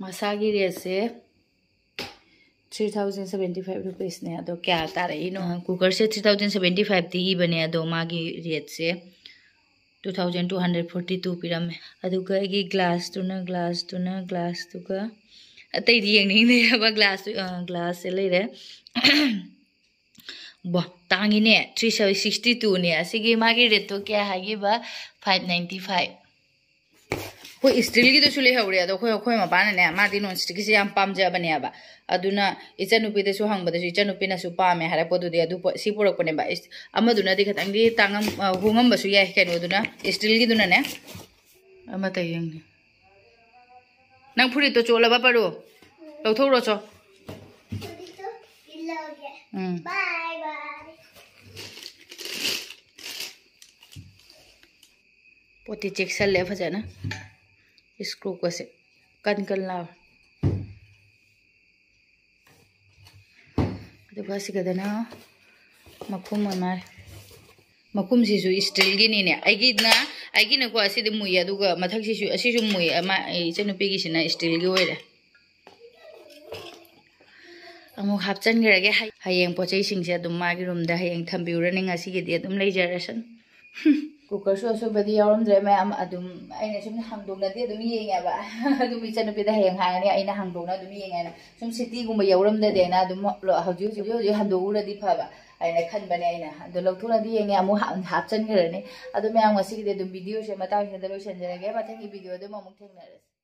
ꯃꯁꯥꯒꯤ ꯔꯦꯠꯁꯦ ꯊ꯭ꯔꯤ ꯊꯥꯎꯖꯟ ꯁꯕꯦꯟꯇꯤ ꯐꯥꯏꯚ ꯔꯨꯄꯤꯁꯅꯦ꯫ ꯑꯗꯣ ꯀꯌꯥ ꯇꯥꯔꯛꯏꯅꯣ? ꯀꯨꯀꯔꯁꯦ ꯊ꯭ꯔꯤ ꯊꯥꯎꯖꯟ ꯁꯕꯦꯟꯇꯤ ꯐꯥꯏꯚꯇꯤ ꯏꯕꯅꯦ, ꯑꯗꯣ ꯃꯥꯒꯤ ꯔꯦꯠꯁꯦ two thousand two hundred forty two ꯄꯤꯔꯝꯃꯦ꯫ ꯑꯗꯨꯒ ꯑꯩꯒꯤ ꯒ꯭ꯂꯥꯁꯇꯨꯅ, ꯒ꯭ꯂꯥꯁꯇꯨꯅ, ꯒ꯭ꯂꯥꯁꯇꯨꯒ ꯑꯇꯩꯗꯤ ꯌꯦꯡꯅꯤꯡꯗꯦ ꯍꯥꯏꯕ꯫ ꯒ꯭ꯂꯥꯁꯇꯨ, ꯑ, ꯒ꯭ꯂꯥꯁꯁꯦ ꯂꯩꯔꯦ꯫ ꯕꯣ, ꯇꯥꯡꯉꯤꯅꯦ, ꯊ꯭ꯔꯤ ꯁꯤꯛꯁꯇꯤ ꯇꯨꯅꯦ꯫ ꯑꯁꯤꯒꯤ ꯃꯥꯒꯤ ꯔꯦꯠꯇꯣ ꯀꯌꯥ ꯍꯥꯏꯈꯤꯕ? Five ninety five. ꯑꯩꯈꯣꯏ ꯏꯁꯇꯤꯜꯒꯤꯗꯨꯁꯨ ꯂꯩꯍꯧꯔꯦ, ꯑꯗꯣ ꯑꯩꯈꯣꯏ, ꯑꯩꯈꯣꯏ ꯃꯄꯥꯅꯅꯦ, ꯃꯥꯗꯤ ꯅꯣꯟ ꯏꯁꯇꯤꯛꯀꯤꯁꯦ ꯌꯥꯝ ꯄꯥꯝꯖꯕꯅꯦꯕ꯫ ꯑꯗꯨꯅ ꯏꯆꯟꯅꯨꯄꯤꯗꯁꯨ ꯍꯪꯕꯗꯁꯨ ꯏꯆꯟꯅꯨꯄꯤꯅꯁꯨ ꯄꯥꯝꯃꯦ ꯍꯥꯏꯔꯛꯄꯗꯨꯗꯤ ꯑꯗꯨ ꯄꯣ-, ꯁꯤ ꯄꯨꯔꯛꯄꯅꯦꯕ꯫ ꯏꯁ-, ꯑꯃꯗꯨꯅꯗꯤ ꯈꯤꯇꯪꯗꯤ ꯇꯥꯡꯉꯝ-, ꯑ, ꯍꯣꯡꯉꯝꯕꯁꯨ ꯌꯥꯏ ꯀꯩꯅꯣꯗꯨꯅ, ꯏꯁꯇꯤꯜꯒꯤꯗꯨꯅꯅꯦ꯫ ꯑꯃꯇ ꯌꯦꯡꯒꯦ꯫ ꯅꯪ ꯐꯨꯔꯤꯠꯇꯣ ꯆꯣꯠꯂꯕ, ꯄꯔꯨ? ꯂꯧꯊꯣꯛꯎꯔꯣ ꯆꯣ꯫ ꯎꯝ꯫ ꯄꯣꯠꯇꯤ ꯆꯦꯛꯁꯜꯂꯦ ꯐꯖꯅ꯫ ꯏꯁꯀ꯭ꯔꯨꯒꯁꯦ ꯀꯟ ꯀꯟ ꯂꯥꯎꯔꯦ꯫ ꯑꯗꯨꯒ ꯁꯤꯒꯗꯅ ꯃꯈꯨꯝ ꯑꯣꯏ ꯃꯥꯜꯂꯦ꯫ ꯃꯈꯨꯝꯁꯤꯁꯨ ꯏꯁꯇꯤꯜꯒꯤꯅꯤꯅꯦ꯫ ꯑꯩꯒꯤꯅ, ꯑꯩꯒꯤꯅꯀꯣ ꯑꯁꯤꯗꯤ ꯃꯨꯏ, ꯑꯗꯨꯒ ꯃꯊꯛꯁꯤꯁꯨ, ꯑꯁꯤꯁꯨ ꯃꯨꯏ꯫ ꯑꯃ, ꯑꯩ ꯏꯆꯟꯅꯨꯄꯤꯒꯤꯁꯤꯅ ꯏꯁꯇꯤꯜꯒꯤ ꯑꯣꯏꯔꯦ꯫ ꯑꯃꯨꯛ ꯍꯥꯞꯆꯤꯟꯈ꯭ꯔꯒꯦ꯫ ꯍꯌꯦꯡ ꯄꯣꯠ ꯆꯩꯁꯤꯡꯁꯦ ꯑꯗꯨꯝ ꯃꯥꯒꯤ ꯔꯨꯝꯗ ꯍꯌꯦꯡ ꯊꯝꯕꯤꯔꯨꯔꯅꯤ, ꯉꯁꯤꯒꯤꯗꯤ ꯑꯗꯨꯝ ꯂꯩꯖꯔꯁꯅꯨ꯫ ꯀꯨꯀꯔꯁꯨ ꯑꯁꯣꯏꯕꯗꯤ ꯌꯥꯎꯔꯝꯗ꯭ꯔꯦ ꯃꯌꯥꯝ꯫ ꯑꯗꯨꯝ ꯑꯩꯅ ꯁꯨꯝ ꯍꯥꯡꯗꯣꯛꯅꯗꯤ ꯑꯗꯨꯝ ꯌꯦꯡꯉꯦꯕ꯫ ꯑꯗꯨꯝ ꯏꯆꯟꯅꯨꯄꯤꯗ ꯍꯌꯦꯡ ꯍꯥꯏꯔꯅꯤ, ꯑꯩꯅ ꯍꯥꯡꯗꯣꯛꯅ ꯑꯗꯨꯝ ꯌꯦꯡꯉꯦꯅ꯫ ꯁꯨꯝ ꯁꯤꯇꯤꯒꯨꯝꯕ ꯌꯧꯔꯝꯗꯗꯦꯅ ꯑꯗꯨꯝ ꯂꯣ-, ꯍꯧꯖꯤꯛ ꯍꯧꯖꯤꯛ ꯍꯧꯖꯤꯛ ꯍꯟꯗꯣꯛꯎꯔꯗꯤ ꯐꯕ ꯍꯥꯏꯅ ꯈꯟꯕꯅꯦ ꯑꯩꯅ꯫ ꯑꯗꯣ ꯂꯧꯊꯣꯛꯅꯗꯤ ꯌꯦꯡꯉꯦ, ꯑꯃꯨꯛ ꯍꯥ-, ꯍꯥꯞꯆꯤꯟꯈ꯭ꯔꯅꯤ꯫ ꯑꯗꯨ ꯃꯌꯥꯝ, ꯉꯁꯤꯒꯤꯗꯤ ꯑꯗꯨꯝ ꯚꯤꯗꯤꯑꯣꯁꯦ ꯃꯇꯥꯡꯁꯤꯗ ꯂꯣꯏꯁꯤꯟꯖꯔꯒꯦ꯫ ꯃꯊꯪꯒꯤ ꯚꯤꯗꯤꯑꯣ ꯑꯗꯨꯝ ꯑꯃꯨꯛ ꯊꯦꯡꯅꯔꯁꯤ꯫